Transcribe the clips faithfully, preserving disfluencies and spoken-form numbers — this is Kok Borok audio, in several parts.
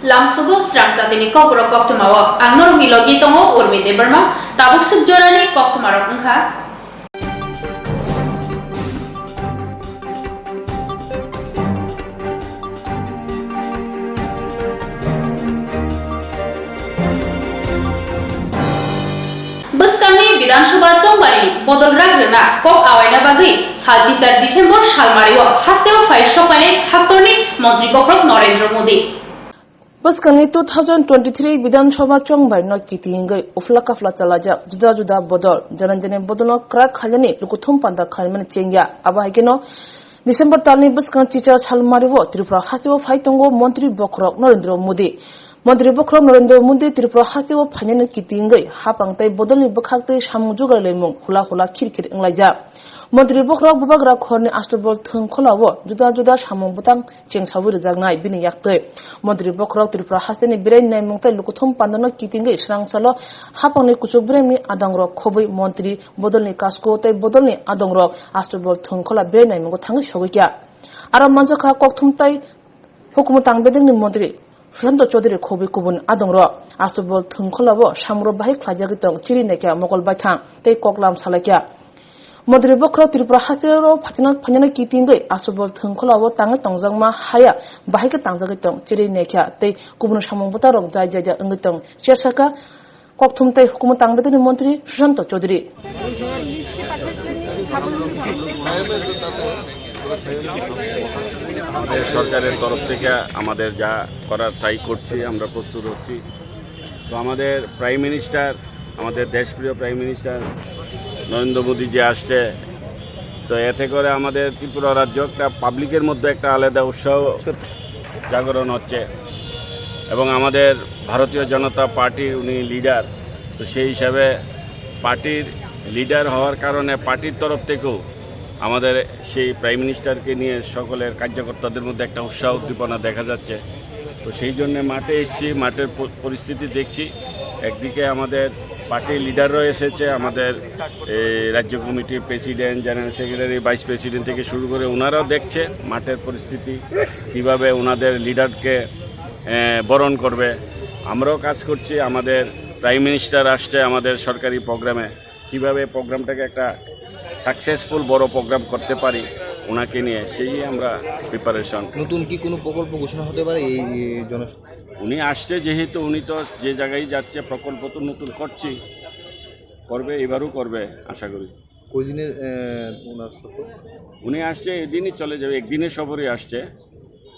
Lamsugo srang jatini kokborok koktwmao ang norokni logi tongo Urmi Debbarma, tabuk swk jorani koktwmarok wngkha. Bwskangni Bidhan Sabha chongbarini bodol ragrwna kok awaina bagwi sal chichar December salmario hasteo phai sokphainai haktorni Montri Bokhorok Narendra Modi. Bwskangni two thousand twenty-three Bidhan Sabha chongbairino kiting wngwi uphla kaphla chalaijak juda juda bodol, jani jani bodolno kwrak khainani lukuthum panda khlaimani chengya. Abo hai kheno December talni bwskang chichar salmario Tripura hasteo phai tongo Montri Bokhorok Narendra Modi. Montri Bokhorok Narendra Modi Tripura hasteo phainani kiting wngwi hapang tei bodolni bwkhak tei samung jugai laimung hula hula khir khir wnglaijak. Montri Bokhorok bubagra khorni Astobol Thwngkhwlao juda juda samung bwtang chengsaui rwjaknai bini yaktwi. Montri Bokhorok Tripura hasteni berai naimung tei lukuthum pandano kitingwi swrang salo hapangni kuchuk beremni adongrok khobwi montri bodolni kasko tei bodolni adongrok Astobol Thwngkhwla berai naimungo thangwi sogwi kha. Aro manjakha kokthum tei hukumu tangbedengni montri Sushanta Chaudhary khobwi kubun adongrok Astobol Thwngkhwlao samro bahai khlaijagwi tong chiri naikha mokol baithang tei koklam salaikha. Montri Bokhorok Tripura hasteo phaina, phainani kitingwi Astobol Thwngkhwlao tangwi tongjakma haya bahai khe tangjagwi tong chiri naikha tei kubun samung bwtarok jai jai wngwi tong chersakha. Kokthum tei hukumu tangbedengni montri Sushanta Chaudhary. আমাদের সরকারের তরফ থেকে আমাদের যা করার তাই করছি, আমরা প্রস্তুত হচ্ছি। তো আমাদের প্রাইম মিনিস্টার, আমাদের দেশপ্রিয় প্রাইম মিনিস্টার নরেন্দ্র মোদী যে আসছে, তো এতে করে আমাদের ত্রিপুরা রাজ্য একটা পাবলিকের মধ্যে একটা আলাদা উৎসাহ জাগরণ হচ্ছে। এবং আমাদের ভারতীয় জনতা পার্টির উনি লিডার, তো সেই হিসাবে পার্টির লিডার হওয়ার কারণে পার্টির তরফ থেকেও আমাদের সেই প্রাইম মিনিস্টারকে নিয়ে সকলের কার্যকর্তাদের মধ্যে একটা উৎসাহ উদ্দীপনা দেখা যাচ্ছে। তো সেই জন্য মাঠে এসেছি, মাঠের প-, পরিস্থিতি দেখছি। একদিকে আমাদের পার্টির লিডাররাও এসেছে, আমাদের এই রাজ্য কমিটির president, general secretary, vice president থেকে শুরু করে ওনারাও দেখছে মাঠের পরিস্থিতি, কিভাবে ওনাদের লিডারকে, এ, বরণ করবে। আমরাও কাজ করছি, আমাদের প্রাইম মিনিস্টার আসছে আমাদের সরকারি প্রোগ্রামে, কিভাবে প্রোগ্রামটাকে একটা সাকসেসফুল বড় প্রোগ্রাম করতে পারি ওনাকে নিয়ে, সেই আমরা প্রিপারেশন। নতুন কি কোনো প্রকল্প ঘোষণা হতে পারে এই, এই জন- উনি আসছে যেহেতু, উনি তো যে জায়গায় যাচ্ছে প্রকল্প তো নতুন করছেই, করবে, এবারও করবে আশা করি। কই দিনের, আহ, ওনার সফর? উনি আসছে এদিনই চলে যাবে, একদিনের সফরই আসছে।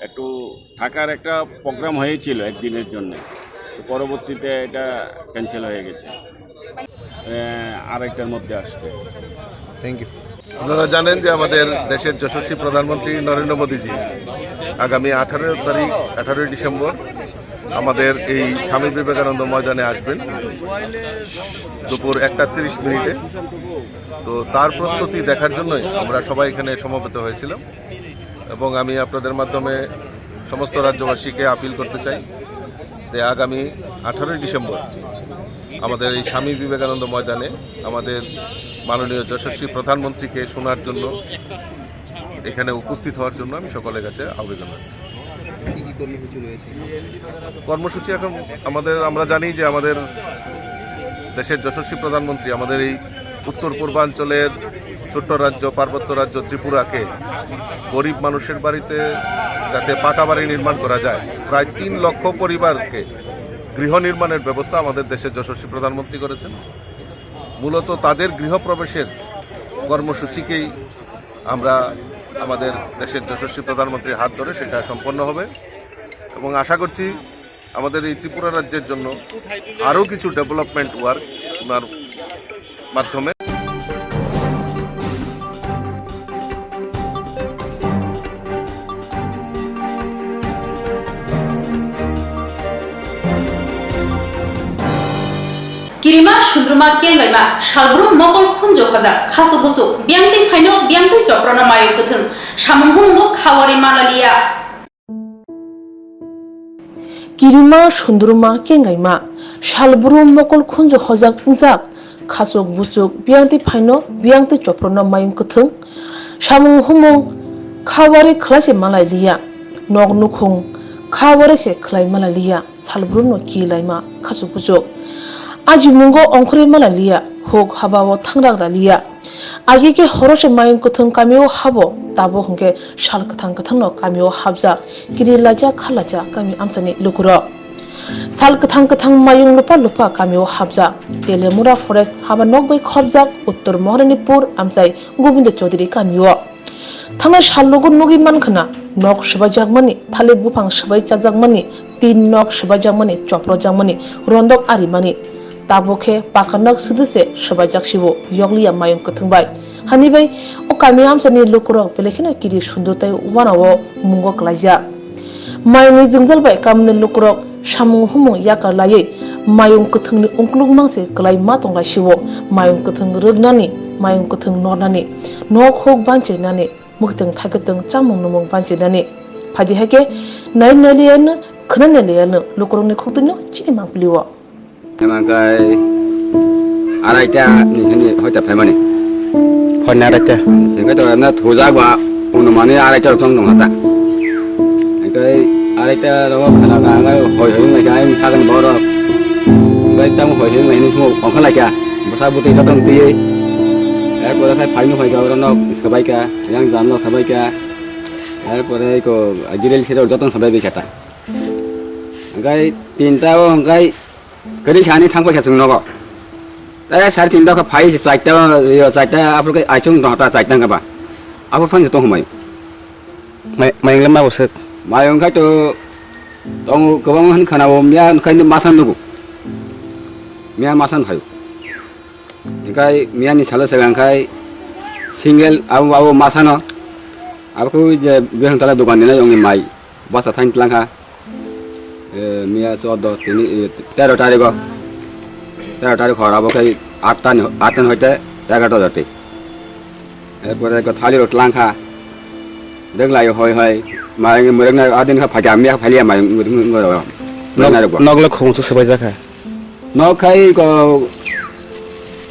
একটু থাকার একটা প্রোগ্রাম হয়েছিল একদিনের জন্য, তো পরবর্তীতে এটা ক্যান্সেল হয়ে গেছে। আহ, আড়াইটার মধ্যে আসছে। Thank you. আপনারা জানেন যে আমাদের দেশের যশস্বী প্রধানমন্ত্রী নরেন্দ্র মোদীজি আগামী আঠারো তারিখ, আঠারোই ডিসেম্বর আমাদের এই স্বামী বিবেকানন্দ ময়দানে আসবেন দুপুর একটা তিরিশ মিনিটে। তো তার প্রস্তুতি দেখার জন্যই আমরা সবাই এখানে সমবেত হয়েছিলাম এবং আমি আপনাদের মাধ্যমে সমস্ত রাজ্যবাসীকে আপিল করতে চাই যে আগামী আঠারোই ডিসেম্বর আমাদের এই স্বামী বিবেকানন্দ ময়দানে আমাদের মাননীয় যশস্বী প্রধানমন্ত্রীকে শোনার জন্য, এখানে উপস্থিত হওয়ার জন্য আমি সকলের কাছে আবেদন রাখছি। কি কি কর্মসূচি রয়েছে? কর্মসূচি এখন আমাদের, আমরা জানি যে আমাদের দেশের যশস্বী প্রধানমন্ত্রী আমাদের এই উত্তর পূর্বাঞ্চলের ছোট্ট রাজ্য, পার্বত্য রাজ্য ত্রিপুরাকে গরিব মানুষের বাড়িতে যাতে পাকা বাড়ি নির্মাণ করা যায়, প্রায় তিন লক্ষ পরিবারকে গৃহ নির্মাণের ব্যবস্থা আমাদের দেশের যশস্বী প্রধানমন্ত্রী করেছেন। মূলত তাদের গৃহপ্রবেশের কর্মসূচিকেই আমরা আমাদের দেশের যশস্বী প্রধানমন্ত্রীর হাত ধরে সেটা সম্পন্ন হবে এবং আশা করছি আমাদের এই ত্রিপুরা রাজ্যের জন্য আরও কিছু ডেভেলপমেন্ট ওয়ার্ক ওনার মাধ্যমে। Kirima sundruma kengaima, salbrum mokol khunju hojak, khasuk busuk, biyangtwi phaino, biyangtwi choprono mayung kwthwng, samung humungo khawari manaliya. Kirima sundruma kengaima, salbrum mokol khunju hojak wngjak, khasuk busuk, biyangtwi phaino, biyangtwi choprono mayung kwthwng, samung humung khawari khlaise malai liya, nok nukhung Kha wari se khlai mala liya, salbrum no ki laima khachuk puchuk. Ajimungo ongkhorwi mala liya, huk haba o thangrak ra liya. Agi khe horo se mayung kwthwng kami o habo, tabuk hwnkhe sal kwthang kwthang no kami o habjak, kiri laijak kha laijak kami amchani lukurok. Sal kwthang kwthang mayung lupa lupa kami o habjak. Telemura forest haba nok bai khobjak Uttor Maharanipur amchai Gobindo Chaudhary kami o. Thangnai sal logo nugwi mankha na, nok swbaijakmani, thalik buphang swbai chajakmani, tin nok swbaijakmani, choprojakmani, rondok arimani. Tabuk khe paka nok swdwse swbaijak sibo, yokliya mayung kwthwng bai. Hani bai o kami amchani lukurok belai kheno kiri sundor tei uanao mungo kwlaijak. Mayungni jwngjal bai kamini lukurok samung humung yakar laiwi mayung kwthwngni ukluk mangse kwlai ma tonglaisio. Mayung kwthwng rwknani, mayung kwthwng nornani, nok huk banchainani, mwkhwtwng thaikwtwng chamung nwmung banchainani. Phaidi hai khe nai nai liyano, khwnai nai liyano lukurokni khukdwino chini mangpilio. Hwnkhai araita ni sini hoita phaimani. Hoi na araita. Singkai to na thujak ba unumani araita rok thong nung hata. Hwnkhe araita rogo khana ka hoi hoi wngkha ai sagan borok. Hwnkhe tamo hoi hoi wngkha hini simo ongkha laikha. Bwsa bwtwi joto twiwi. Erpore khai phaino phaikha oro nok swbaikha, yang jam nok swbaikha. Erpore ko girel sero joto swbai bikha ta. Hwnkhe tinta o hwnkhe Kwrwi khe ani thang paikha chwng nogo. Tei sari tinta khe phai se chaita, yo, chaita aphuru khe aichung nota chaita wngkha ba. Aphuru phang se tong humai. Mai, mai wngla ma bwswk? Mai wngkhai to tongo kwbang hwn khana bo miya wngkhai ni masa nugo. Miya masa nukhayo. Hwnkhe miya ni salo se wngkhai single abo, abo masa no. Abo khe je bihang tala dokan ni na yong ni mai. Basta thain tlangkha, eh, miya chordo tini, eh, tero tarikh o, tero tarikh hor abo khe atta ni, atta ni hoite egarota jati. Erpore ko thali rok tlangkha, reglai hoi hoi, mai mwrwknai adin kha phaikha, miya phailiya mai mwrwknai rok. Nok le khungsu swbai jakha. Nok khai ko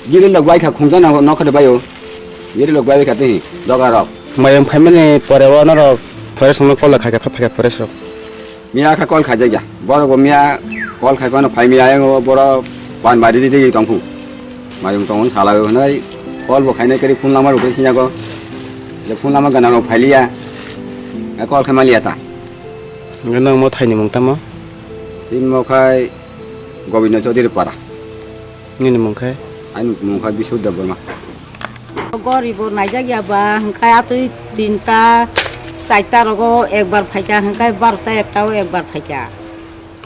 giri lok bai kha khungsa na nok khai bai o. Giri lok bai kha tei doga rok. Mayung phaimani pore o norok forest no call khai kha, phai kha forest rok. Miya kha call khai jakya. Borok bo miya call khai phano phai miya yang o borok pan bari di di tong phu. Mayung tong sala o nai call bo khainai kari phone lama rok sinyago. Je phone lama gana rok phailiya. Call khai maliya ta. Nang mo thaini mung tamo? Sin mo khai Gobindo Chaudhary para. Nini mung khe? Ani mung khe Bisudda Burma. Goribo naijak ya ba, hwnkhe atwi tinta, charta rogo ekbar phaikha, hwnkhe barota ekta o ekbar phaikha.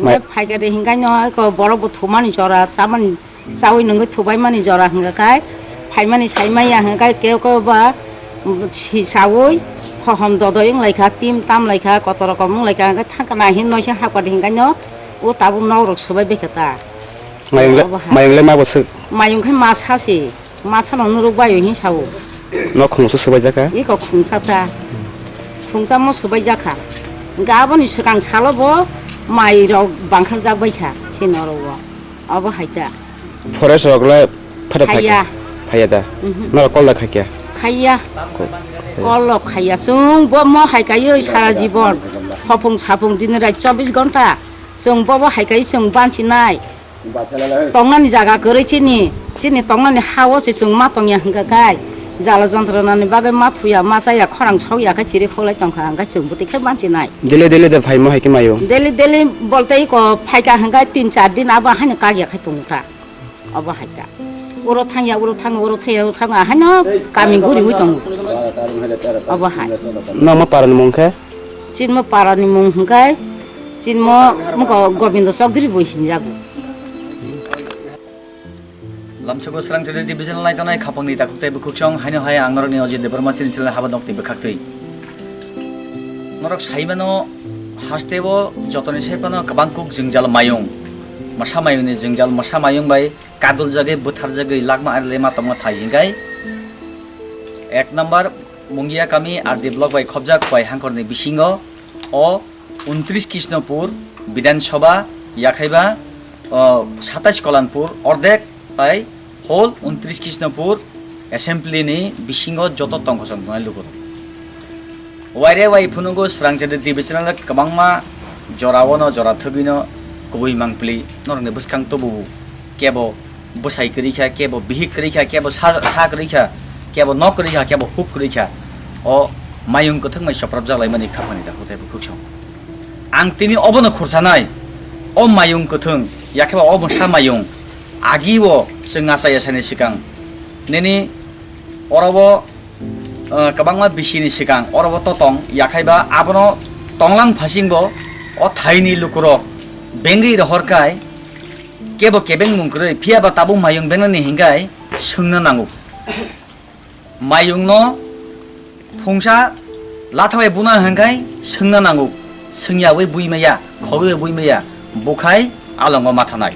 Mai- Hwnkhe phaikha de hwnkhe no eko borok bo thumani jora, chamani Chaui nungwi thubaimani jora hwnkha khai, phaimani saimaya hwnkha khai keu keu ba, mm, si chaui, hohom dodoi wnglaikha, tim tamlaikha, kotor rokom wnglaikha, hwnkha thangkha nai hin noise hapkha de hwnkha no, o tabuk nok rok swbai baikha ta. Mayung le, Obo hai. Mayung le ma bo swk? Mayung khai masa se, masa no nuruk baio hin sao. Nok khungsa swbai jakha? Iko khungsa ta. Khungsa mo swbai jakha. Hwnkha aboni swkang salo bo mai rok bangkhar jak baikha, se norok o. Obo hai ta. Forest rok le phano phai Phaiya. Phaiya da. Mhm. Norok call da khaikya. Khaiya. Ko-, Call rok khaiya. Chwng bo mo hai kaiwi sara jibon. Hopung sapung din rai chobbish ghonta. Chwng bobo hai kai chwng bansinai. Tongnani jaga kwrwi chini, chini tongnani ha o se chwng ma tongya hwnkha khai. Jala jontronani bagwi ma thuya, ma chaya, khorang sokya khe chiri kholai tongkha, hwnkhe chwng bwtwi khe bansinai. Daily daily de phaimo hai khe mayo? Daily daily bolte iko phaikha hwnkhe tin char din abo haino kagya khai tongkha. Obo hai ta. Oro thangya, oro thango, oro thaya, oro thango, haino kami guriwi tongo. Obo hai. Nangma parani mung khe? Chinmo parani mung hwnkhe, chinmo mungko Gobindo Chowdhury bo hinjago. Lamsogo Srangchari division lai tongnai khapangni takhuk tei bukhuksong haino hai ang norokni Ajit Debbarma chini channel haba nokni bwkhaktwi. Norok saimano hasteo jotoni saipano kwbang kuk jwngjal mayung. Masa mayungni jwngjal, masa mayung bai kaduljagwi bwtharjagwi lakma ari lema tongma thai hinkai. Ek number Mungia kami R D block bai khobjak Khowai hangkorni bisingo o untris Krishnopur Bidhan Sabha yakhaiba, o, satais Kolanpur ordek tai whole untris Krishnopur assembly ni bisingo joto tongkhosong tongnai lukurok. Waire wai phunugo Srangchari divisional kwbangma Jora o no jora thwgwi no kubui mangpili norokni bwskang tubu kebo bwsai kwrwi kha, kebo bihik kwrwi kha, kebo sa, sa kwrwi kha, kebo nok kwrwi kha, kebo huk kwrwi kha. O mayung kwthwng bai choprapjak laimani khaphani dakho tei bukhuk song. Ang tini obono khursanai, o mayung kwthwng, yakheba o bwsa mayung, agi o chwng achai ya sani swkang nini oro o, eh, kwbangma bisini swkang oro o to tong, yakhaiba abono tonglang phasingbo o thaini lukurok bengwi rohor kai, kebo kebengmung kwrwi, phiya ba tabuk mayung bengnani hinkhai swngna nango. Mayungno phungsa latha bai buna hinkhai swngna nango, swngyawi bui maya, khogwi bui maya, bukhai alongo mathanai.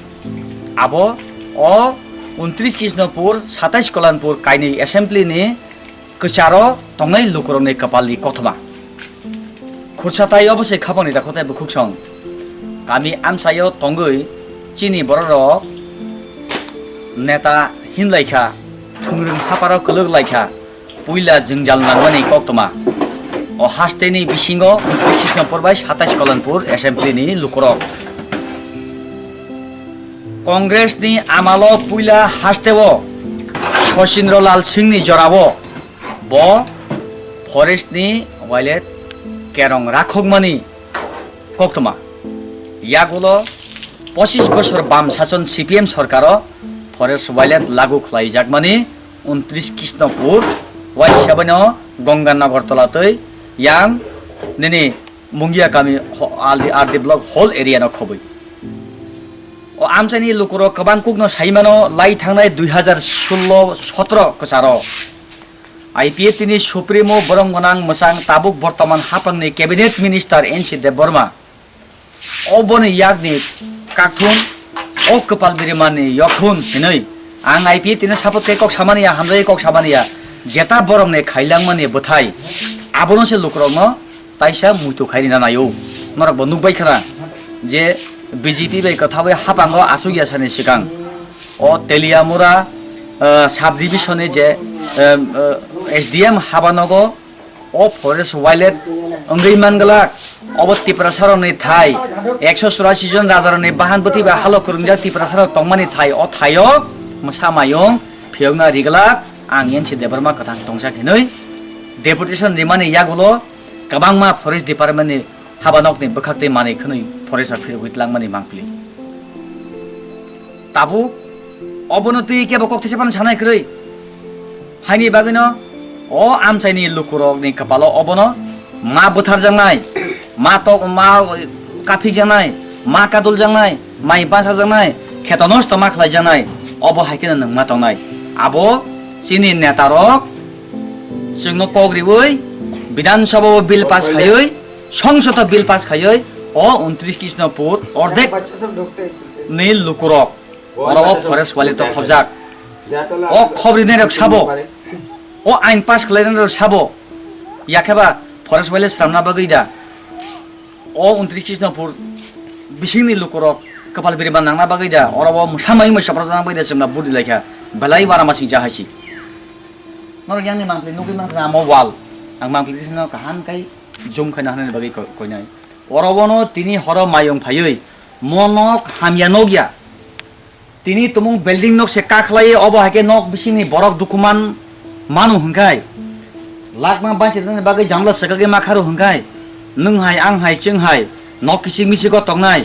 Abo o untris Krishnapur, satais Kolanpur kainwi assembly ni kwcharo tongnai lukurokni kwpalni kothoma. Khursa tai obo se khapangni dakho tei bukhuk song. Kami amchaio tongwi chini bororok neta hinlai kha, thwngrwng haparo kwlwk lai kha, puila jwngjal nangmani koktwma. O hasteni bisingo Krishnapur bai satais Kolanpur assembly ni lukurok. Congress ni amalo puila hasteo Sachindra Lal Singh ni jorao bo forest ni wailet kerong rakhokmani koktwma. Yagulo pochis bosor bam sason C P M sorkaro forest wailet lagu khlaijakmani untris Krishnapur, wai sebano Ganga Nagar tola tei yang nini Mungia kami ho-, R D, R D block whole area no khobwi. O amchaini lukurok kwbang kukno saimano lai thangnai dui hazar sullo sotro kwcharo I P F T ni supremo borong gwnang mwchang tabuk bortoman hapangni cabinet minister N C Debbarma. Oboni yakni kakthun, o kwpal birimani yokhun hinwi ang I P F T no support khe kok samani ya, hamjagwi kok samani ya, jeta borokni khailangmani bwthai abono se lukurokno taisa muitu khai rina naio. Norok bo nukbai khna je B J P bai kwthawi hapango aswk ya sani swkang o Teliamura, eh, sub division ni je, eh, eh, S D M habanogo o forest wildlife wngwi man glak. Obo Tiprasa rokni thai, ekso churasi jon raja rokni bahan bwtwi bai halo kwrwngjak Tiprasa rok tongmani thai, o thaio mwsa mayung phiyokna ri glak. Ang N C Debbarma kwthang tongsa hinwi deputation rimani yagulo kwbangma forest department ni habanokni bwkhaktwi manwi khwnwi forest rok phirogwi tlangmani mangpili. Tabuk obono twi kebo kok thisa phano sanai kwrwi. Haini bagwino o amchaini lukurokni kwpalo obono ma bwtharjaknai, ma tok, ma kaphikjaknai, ma kaduljaknai, mai basajaknai, kheto nosto ma khlaijaknai, obo hai kheno nwngma tongnai. Abo chini netarok chwngno kok riwi Bidhan Sabha o bill pass khaiwi, Songsodo bill pass khaiwi o untris Krishnapur ordek ni lukurok oro o forest wali tok khobjak. O khobrinai rok sabo, o ain pass khlainai rok sabo, yakheba forest wali sramna bagwi da. O untris Krishnapur bisingni lukurok kwpal birima nangna bagwi da, oro o mwsa mai mai sopra jana bagwi da chwngna budi laikha, belai wara masing cha haisi. Norok yang ni mangpili nugwi mankha amo wall, ang mangpili tisino kaham kai zoom khaina hanani bagwi ko-, koinai. Oro bono tini horo mayung phaiwi mo nok hamya nokya. Tini tumung building nok se kakhlai obo hai khe nok bisingni borok dukhuman manu hwnkhai. Lakma banchi rwna bagwi jamla swkagwi ma kharu hwnkhai. Nwng hai, ang hai, chwng hai, nok kichik michik o toknai.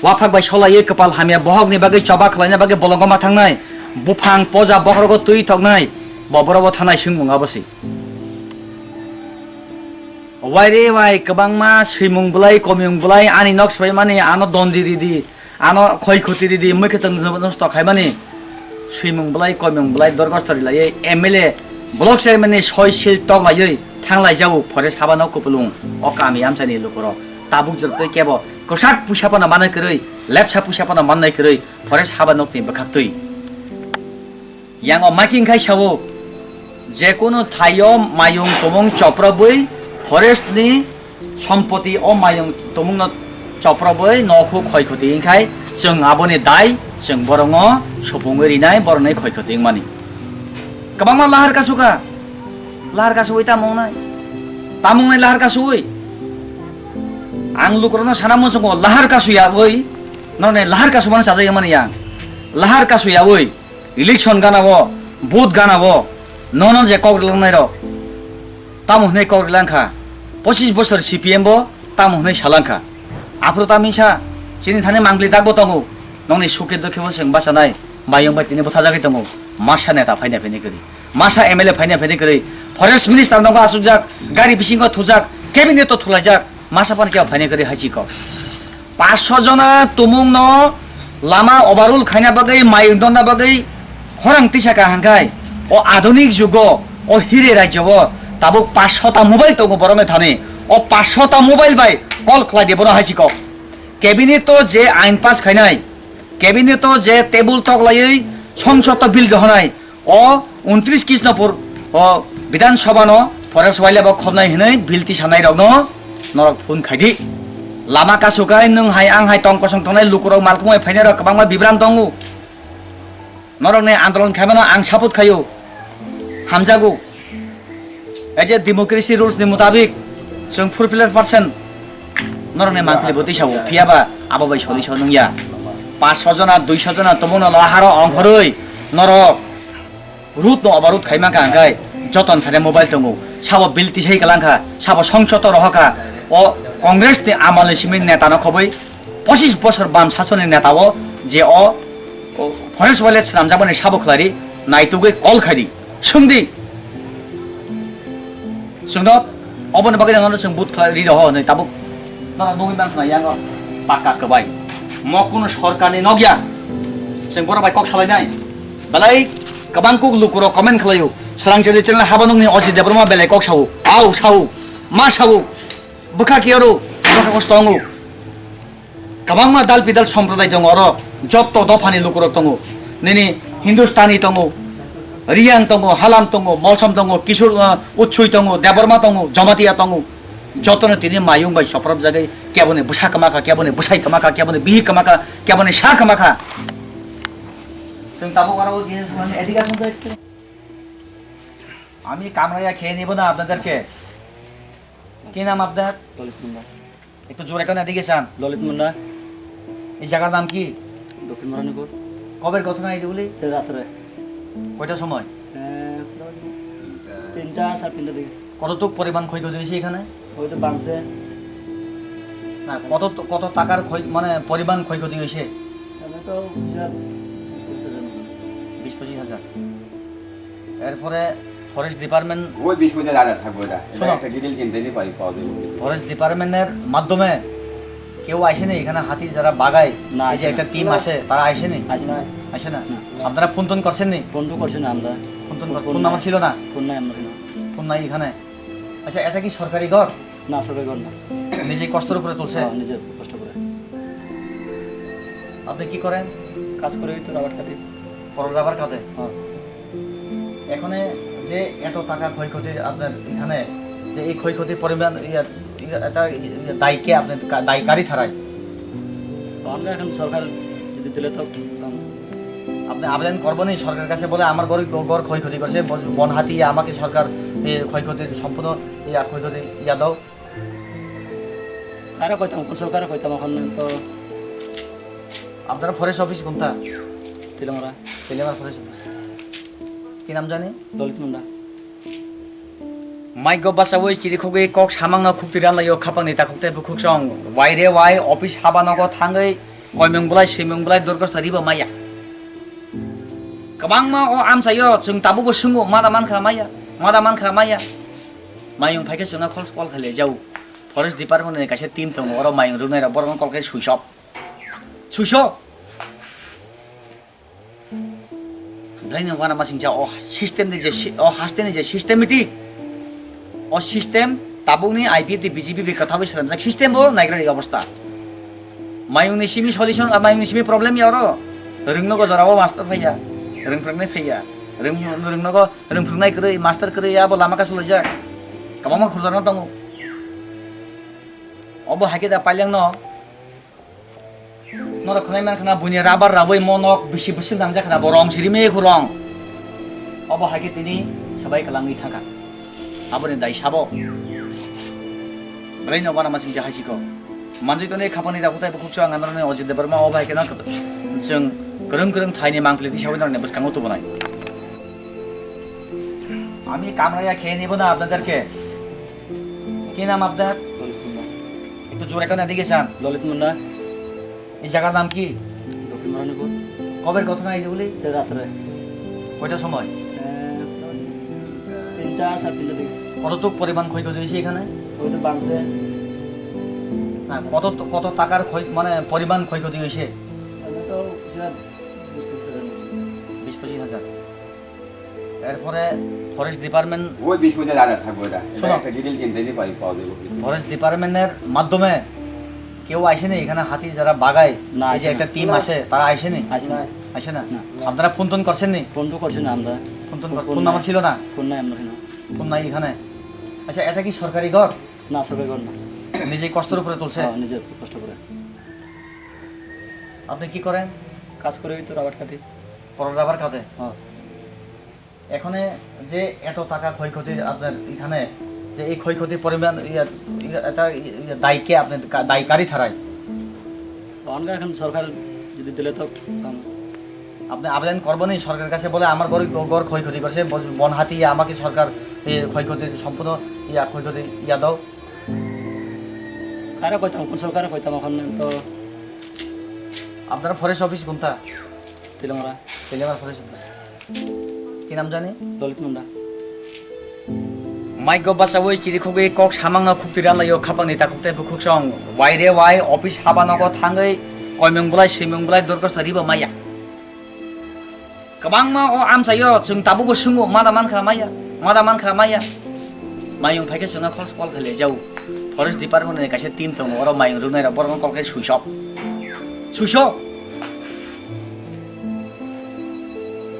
Waphak bai solaiwi kwpal hamya bohokni bagwi choba khlaina bagwi bolongo ma thangnai. Buphang poja bokhorogo twi toknai. Bo borok bo thanai swngmung abo se. Waire wai kwbangma swimung bwlai, komiyung bwlai, ani nok swbaimani ano dondi ridi, ano khoi khoti ridi, mui khe tong nosto khaimani. Swimung bwlai, komiyung bwlai, dorgos tori laiwi M L A, block chairman ni soi sil tok laiwi thanglai jago forest haba nok kupulung o kami amchani lukurok. Tabuk jotoi kebo kwchak puisa phano manai kwrwi, lepsa puisa phano mannai kwrwi forest haba nokni bwkhaktwi. Yang o making khai sabo, jekunu thaio mayung tumung choprobwi forest ni sompoti o mayung tumung no choprobwi nokhu khoi khoti wngkhai chwng aboni dai chwng borongo supungwi rinai boroni khoi khoti wngmani. Kwbangma lahar kasuka, lahar kasuwi tamung nai, tamung nai lahar kasuwi. Ang lukurokno sana muchungo lahar kasu yabwi, none lahar kasu mano sajak mani yang. Lahar kasu yabwi, election gana bo, vote gana bo, nono je kok rilangnairok, tamo hwnwi kok rilangkha, pochis bosor C P M bo tamo hwnwi salangkha. Aphuru tamisa, chini thani mangli dakbo tongo, nongni suke dukhe bo chwng bachanai, mayung bai tini bwthajagwi tongo, masa neta phaina phini kwrwi. Masa M L A phaina phaina kwrwi, forest minister nokho achukjak, gari bisingo thujak, cabinet o thulaijak, masa phano kebo phaina kwrwi hai chikok. Paanch sho jona tumungno lama overhaul khaina bagwi, mayung donna bagwi khorang tisa kaham khai, o adhunik jugo, o hire rajyo o tabuk paanch sho ta mobile tongo borokni thani, o paanch sho ta mobile bai call khlai di bono hai chikok. Cabinet o je ain pass khainai, cabinet o je table tok laiwi songsod o bill rohonai, o untris Krishnapur o Bidhan Sabha no forest wildlife o khobnai hwnwi bill tisanai rokno norok phone khaidi. Lama kasu khai nwng hai ang hai tong kosong tongnai lukurok malkhung bai phainai rok kwbangma bibran tongo. Norokni andolon khaimano ang support khaio, hamjago. As a democracy rules ni mutabik chwng four plus percent norokni mangpili bo tisao, phiyaba abo bai solution wngya. Paanch sho jona, dui sho jona tobokno laharo ongkhorwi norok road no overroad khaima kha hwnkhe joton thani mobile tongo, sabo bill tisai kwlangkha, sabo songchoto rohokha. O Congress ni amal ni simi neta no khobwi pochis bosor bam sasoni neta o je o, o forest wildlife swnamjakmani sabo khlai ri, naitugwi call khai di, swng di. Chwngno oboni bagwi nangno chwng vote khlai ri roho hwnwi tabuk norok nugwi mankha yango pakka kwbai. Mo kuno sorkarni nokya. Chwng borok bai kok salainai. Belai kwbang kuk lukurok comment khlaio. Swrangchari channel haba nokni Ajit Debbarma belai kok sao. Au sao. Ma sao. Bwkha kiyaro. Bwkha kosto tongo. Kwbangma dal bidal somprodai tongo oro, jotto dophani lukurok tongo. Nini Hindustani tongo, Riyang tongo, Halam tongo, Molsom tongo, Kisur, ah, Utsui tongo, Debbarma tongo, Jamatia tongo. Jotono tini mayung bai soprobjagwi keboni bwsa kwma kha, keboni bwsai kwma kha, keboni bihik kwma kha, keboni sa kwma kha. Chwng tabuk oro o je education to একটু আমি কামড়াইয়া খেয়ে নিব না আপনাদেরকে। কি নাম আপনার? ললিত মুন্ডা। একটু জোরে কেন এদিকে চান? ললিত মুন্ডা। এই জায়গার নাম কি? দক্ষিণ মরানীপুর। কবের ঘটনা এটা বলি? এটা রাত্রে। কয়টার সময়? এ, প্রায় তিনটা, সাড়ে তিনটার দিকে। কতটুক পরিমাণ ক্ষয়ক্ষতি হয়েছে এখানে? হয়তো ভাঙছে। না, কত, কত টাকার ক্ষয়, মানে পরিমাণ ক্ষয়ক্ষতি হয়েছে? এখানে তো হিসাব বিশ পঁচিশ হাজার। বিশ পঁচিশ হাজার। এরপরে ফরেস্ট ডিপার্টমেন্ট ওই বিশ পঁচিশ হাজার থাকবে এটা। এটা শোনো। একটা ডিটেইল কিনতে নি পারি, পাওয়া যাবে। ফরেস্ট ডিপার্টমেন্টের মাধ্যমে কেউ আইসেনি এখানে হাতি যারা বাগায়, না, এই যে আইসে একটা না। টিম আসে, তারা আইসেনি? আইসে না। আইসে না? না। আপনারা ফোন টোন করছেন নি? ফোন তো করছি না আমরা। ফোন টোন ফোন কর-, ফোন ফোন নাম্বার নাই। ছিল না? ফোন নাই আমার কোনো। ফোন নাই এখানে? আচ্ছা, এটা কি সরকারি ঘর? না, সরকারি ঘর না। নিজে কষ্টের উপরে তুলছে? হ্যাঁ, নিজের কষ্ট করে। আপনি কি করেন? কাজ করে ওই তো রাবার কাটি। বড় রাবার কাটে? হ্যাঁ। এখানে যে এত টাকা ক্ষয়ক্ষতির আপনার এখানে, যে এই ক্ষয়ক্ষতির পরিমাণ, ইয়া, ইয়া, এটা, ইয়া, দায়ী কে? আপনি কা-, দায়ী কারি থারায়? আমরা এখন সরকার যদি দিলে তো পাবো। আপনি আবেদন করবেন এই সরকারের কাছে, বলে, "আমার ঘর, ঘর ক্ষয়ক্ষতি করেছে, বন, বন হাতি আমাকে সরকার এই ক্ষয়ক্ষতির সম্পূর্ণ, ইয়া, ক্ষয়ক্ষতি ইয়া দাও।" কারে কইতাম, কোন সরকারে কইতাম, এখন তো। আপনার ফরেস্ট অফিস কোনটা? তেলেমারা। তেলেমারা ফরেস্ট অফিস। কি নাম জানি? ললিত Munda. Mic o bachawi chirikhogwi kok samangno khukti ranlaio khapangni takhuk tei bukhuk song. Waire wai office haba nogo thangwi koimung bwlai swimung bwlai dorgosta ribo maya. Kwbangma o amchaio chwng tabukbo swngo, mada mankha maya, mada mankha maya. Mayung phaikhe chwngno call, call khailai jau. Forest department ni kaisa team tongo, oro mayung rwknai rok borokno call khai swisop. Swisop. Belai no wana masing ja o system ni je si-, o haste ni je systematic. O system tabuk ni I P F T B J P bai kwthawi swnamjak system bo naigra ni obostha. Mayung ni simi solution, ah, mayung ni simi problem ya oro. Rwngnogo jora o master phaiya, rwngphwrwngnai phaiya. Rwng-, rwngnogo rwngphwrwngnai kwrwi, master kwrwi, abo lama kasu loijak. Kwbangma khurjana tongo. Obo haikhe da paileng no. Norok khwnai mankha na buini rabar rabwi monok bisi bwswk nangjak khna bo rong sirimi khurong. Obo hai khe tini swbai kwlangwi thangkha. Aboni dai sabo. Belai no wana masing je hai siko. Manjui toni khapani dakutai bukhuk chwng ang norni Ajit Debbarma o bai keno chwng kwrwng kwrwng thaini mangpili tisawi norni bwskango tubunai. আমি কামড়াইয়া খেয়ে নিব না আপনাদেরকে। কি নাম আপনার? একটু জোরে কেন এদিকে চান। ললিত মুন্ডা। এই জায়গার নাম কি? দক্ষিণ মরানীপুর। কবে ঘটনা এইগুলি? এটা রাত্রে। কয়টার সময়? এ, তিনটা, সাড়ে তিনটার দিকে। কতটুক পরিমাণ ক্ষয়ক্ষতি হয়েছে এখানে? ওই তো ভাঙছে। না, কত, কত টাকার ক্ষয়, মানে পরিমাণ ক্ষয়ক্ষতি হয়েছে? আমি তো বিশ পঁচিশ হাজার। বিশ পঁচিশ হাজার। এরপরে ফরেস্ট ডিপার্টমেন্ট ওই বিশ পঁচিশ হাজার থাকবো এটা। এটা শোনো। একটা ডিটেইল কিনতে দিই, পাই, পাওয়া যাবে। ফরেস্ট ডিপার্টমেন্টের মাধ্যমে কেউ আইসেনি এখানে হাতি যারা বাগায়? না, এই যে আইসে একটা না। টিম না। আছে, তারা আইসেনি? আইসে না। আইসে না? না। আপনারা ফোন টোন করছেননি? ফোন তো করছি না আমরা। ফোন টোন কর-, ফোন ফোন নাম্বার নাই। ছিল না? ফোন নাই আমরা এখানে। ফোন নাই এখানে? আচ্ছা, এটা কি সরকারি ঘর? না, সরকারি ঘর না। নিজেই কষ্টের উপরে তুলছে? হ্যাঁ, নিজের কষ্ট করে। আপনি কি করেন? কাজ করে ওই তো রাবার কাটি। পরে রাবার কাটে? হ্যাঁ। এখানে যে এত টাকা ক্ষয়ক্ষতি আপনার এখানে, যে এই ক্ষয়ক্ষতির পরিমাণ, ইয়া, ইয়া, এটা, ইয়া, দায়ী কে? আপনি কা-, দায়ী কারি থারাই? অনগা এখন সরকার যদি দিলে তো কম। আপনি আবেদন করবেন এই সরকারের কাছে, বলে, "আমার ঘর, ঘর ক্ষয়ক্ষতি করছে, বন-, বন হাতি আমাকে সরকার এই ক্ষয়ক্ষতির সম্পূর্ণ ইয়া ক্ষয়ক্ষতি ইয়া দাও।" কারে কইতাম, কোন সরকারে কইতাম, এখন তো আপনারা ফরেস্ট অফিস কোনটা? তেলেমারা। তেলেমারা ফরেস্ট অফিস। কি নাম জানি? ললিত Munda. Mai go basa oi chiri khugwi kok samang no khukti ran laio khapang ni takhuk tei bukhuk song. Wai re wai office haba nogo thangwi koimung bulai swimung bulai dorkos ribo maya. Kwbangma o amchaio chwng tabukbo swngo, mada mankha maya, mada mankha maya. Mayung phaikhe chwngno call, call khailai jao. Forest department ni kaisa team tongo, oro mayung rwnai rok borokno call khai suisok. Suisok.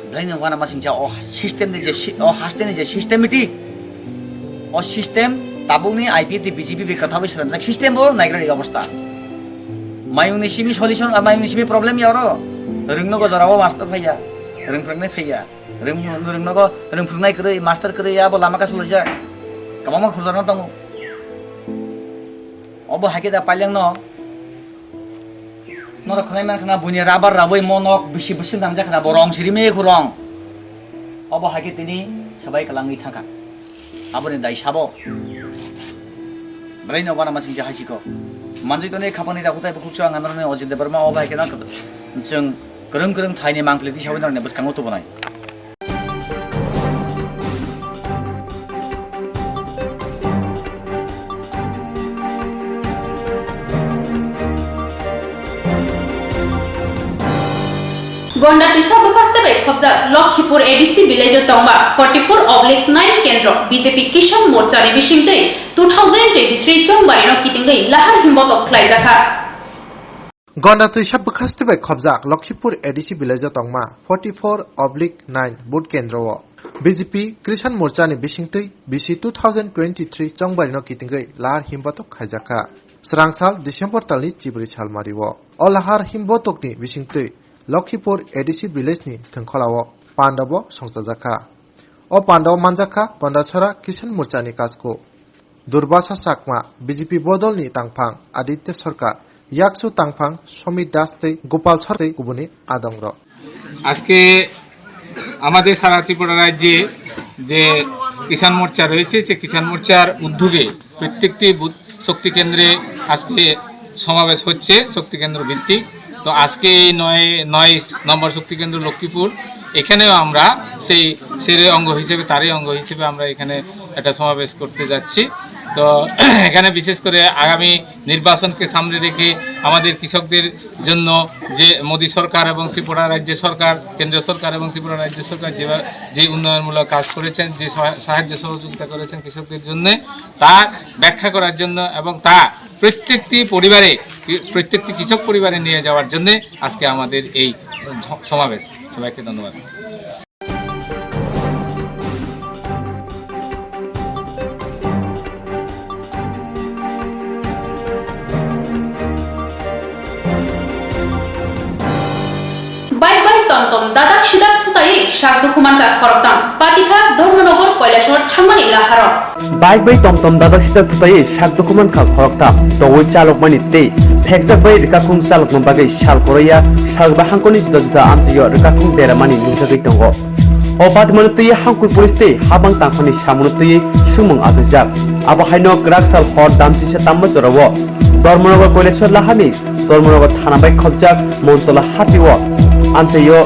Belai no wana masingcha o system ni je si-, o haste ni je systematic. O system tabukni I P F T B J P bai kwthawi swnamjak system bo naigra ni obostha. Mayungni simi solution, ah, mayungni simi problem ya oro. Rwngno go jorao master phaiya, rwngphwrwngnai phaiya. Rwng-, rwngno go rwngphwrwngnai kwrwi, master kwrwi ya bo lama kasu loijak. Kwbangma khurjana tongo. Obo haikhe da pailengno. Norok khwnai mankha na buini rabar rabwi monok bisi bwswk namjak khna bo rong sirimi khurong. Obo haikhe tini swbai kwlangwi thangkha. Aboni dai sabo. Belai no wana masing je haisiko. Manjui toni khapani dakutai bukhuk chwng ang noroni Ajit Debbarma obo haikhe na chwng kwrwng kwrwng thaini mangpili tisawi noroni bwskango tubunai. Gonda twisa bwkhaste bai khobjak Lokhipur A D C village o tongma forty four oblique nine kendro B J P Kisan Morcha ni bisingtwi two thousand twenty three chongbari no kitingwi lahar himbotok khlaijakha. Gonda twisa bwkhaste bai khobjak Lokhipur A D C village o tongma forty four oblique nine vote kendro o B J P Kisan Morcha ni bisingtwi bisi two thousand twenty three chongbari no kitingwi lahar himbotok khaijakha. Swrangsal December talni chibri salmari o. O lahar himbotok ni bisingtwi Lokhipur A D C village ni thwngkhwla o panda bo songchajakha. O panda o manjakha Pandarsora Kisan Morcha ni kasko. Durbasa Chakma, B J P bodolni tangphang Aditya Sarkar, Yaksu tangphang Somit Das tei Gopal Sarkar tei kubuni adongrok. আজকে আমাদের সারা ত্রিপুরা রাজ্যে যে কিষাণ মোর্চা রয়েছে, সে কিষাণ মোর্চার উদ্যোগে প্রত্যেকটি বুথ শক্তি কেন্দ্রে আজকে সমাবেশ হচ্ছে শক্তি কেন্দ্র ভিত্তিক। তো আজকে এই নয়, নয় নম্বর শক্তি কেন্দ্র লক্ষ্মীপুর, এখানেও আমরা সেই সেরে অঙ্গ হিসেবে, তারই অঙ্গ হিসেবে আমরা এখানে একটা সমাবেশ করতে যাচ্ছি। তো এখানে বিশেষ করে আগামী নির্বাচনকে সামনে রেখে আমাদের কৃষকদের জন্য যে মোদী সরকার এবং ত্রিপুরা রাজ্য সরকার, কেন্দ্র সরকার এবং ত্রিপুরা রাজ্য সরকার যে, যে উন্নয়নমূলক কাজ করেছেন, যে সহা-, সাহায্য সহযোগিতা করেছেন কৃষকদের জন্য, তা ব্যাখ্যা করার জন্য এবং তা প্রত্যেকটি পরিবারে, প্রত্যেকটি কৃষক পরিবারে নিয়ে যাওয়ার জন্য আজকে আমাদের এই স-, সমাবেশ। সবাইকে ধন্যবাদ। Bai bai tom tom dadak sidak thutai Sak dukhu mankha khoroktham, patikha Dharmanagar Kailasor thangmani laharo. Bike bai tomtom dadak sijak thutaiwi sak dukhu mankha khoroktham, togwi chalokmani tei phekjak bai rwkakhung chalokma bagwi sal koroya salba hangkoni juda juda amchaio rwkakhung deramani nungjagwi tongo. O patimano twiwi Hangkui police tei habang tangphani samungo twiwi swngmung achaijak. Abo haino kwrak sal hor damchisa tamma jorao Dharmanagar Kailasor laharni Dharmanagar thana bai khopjak Montola hatio amchaio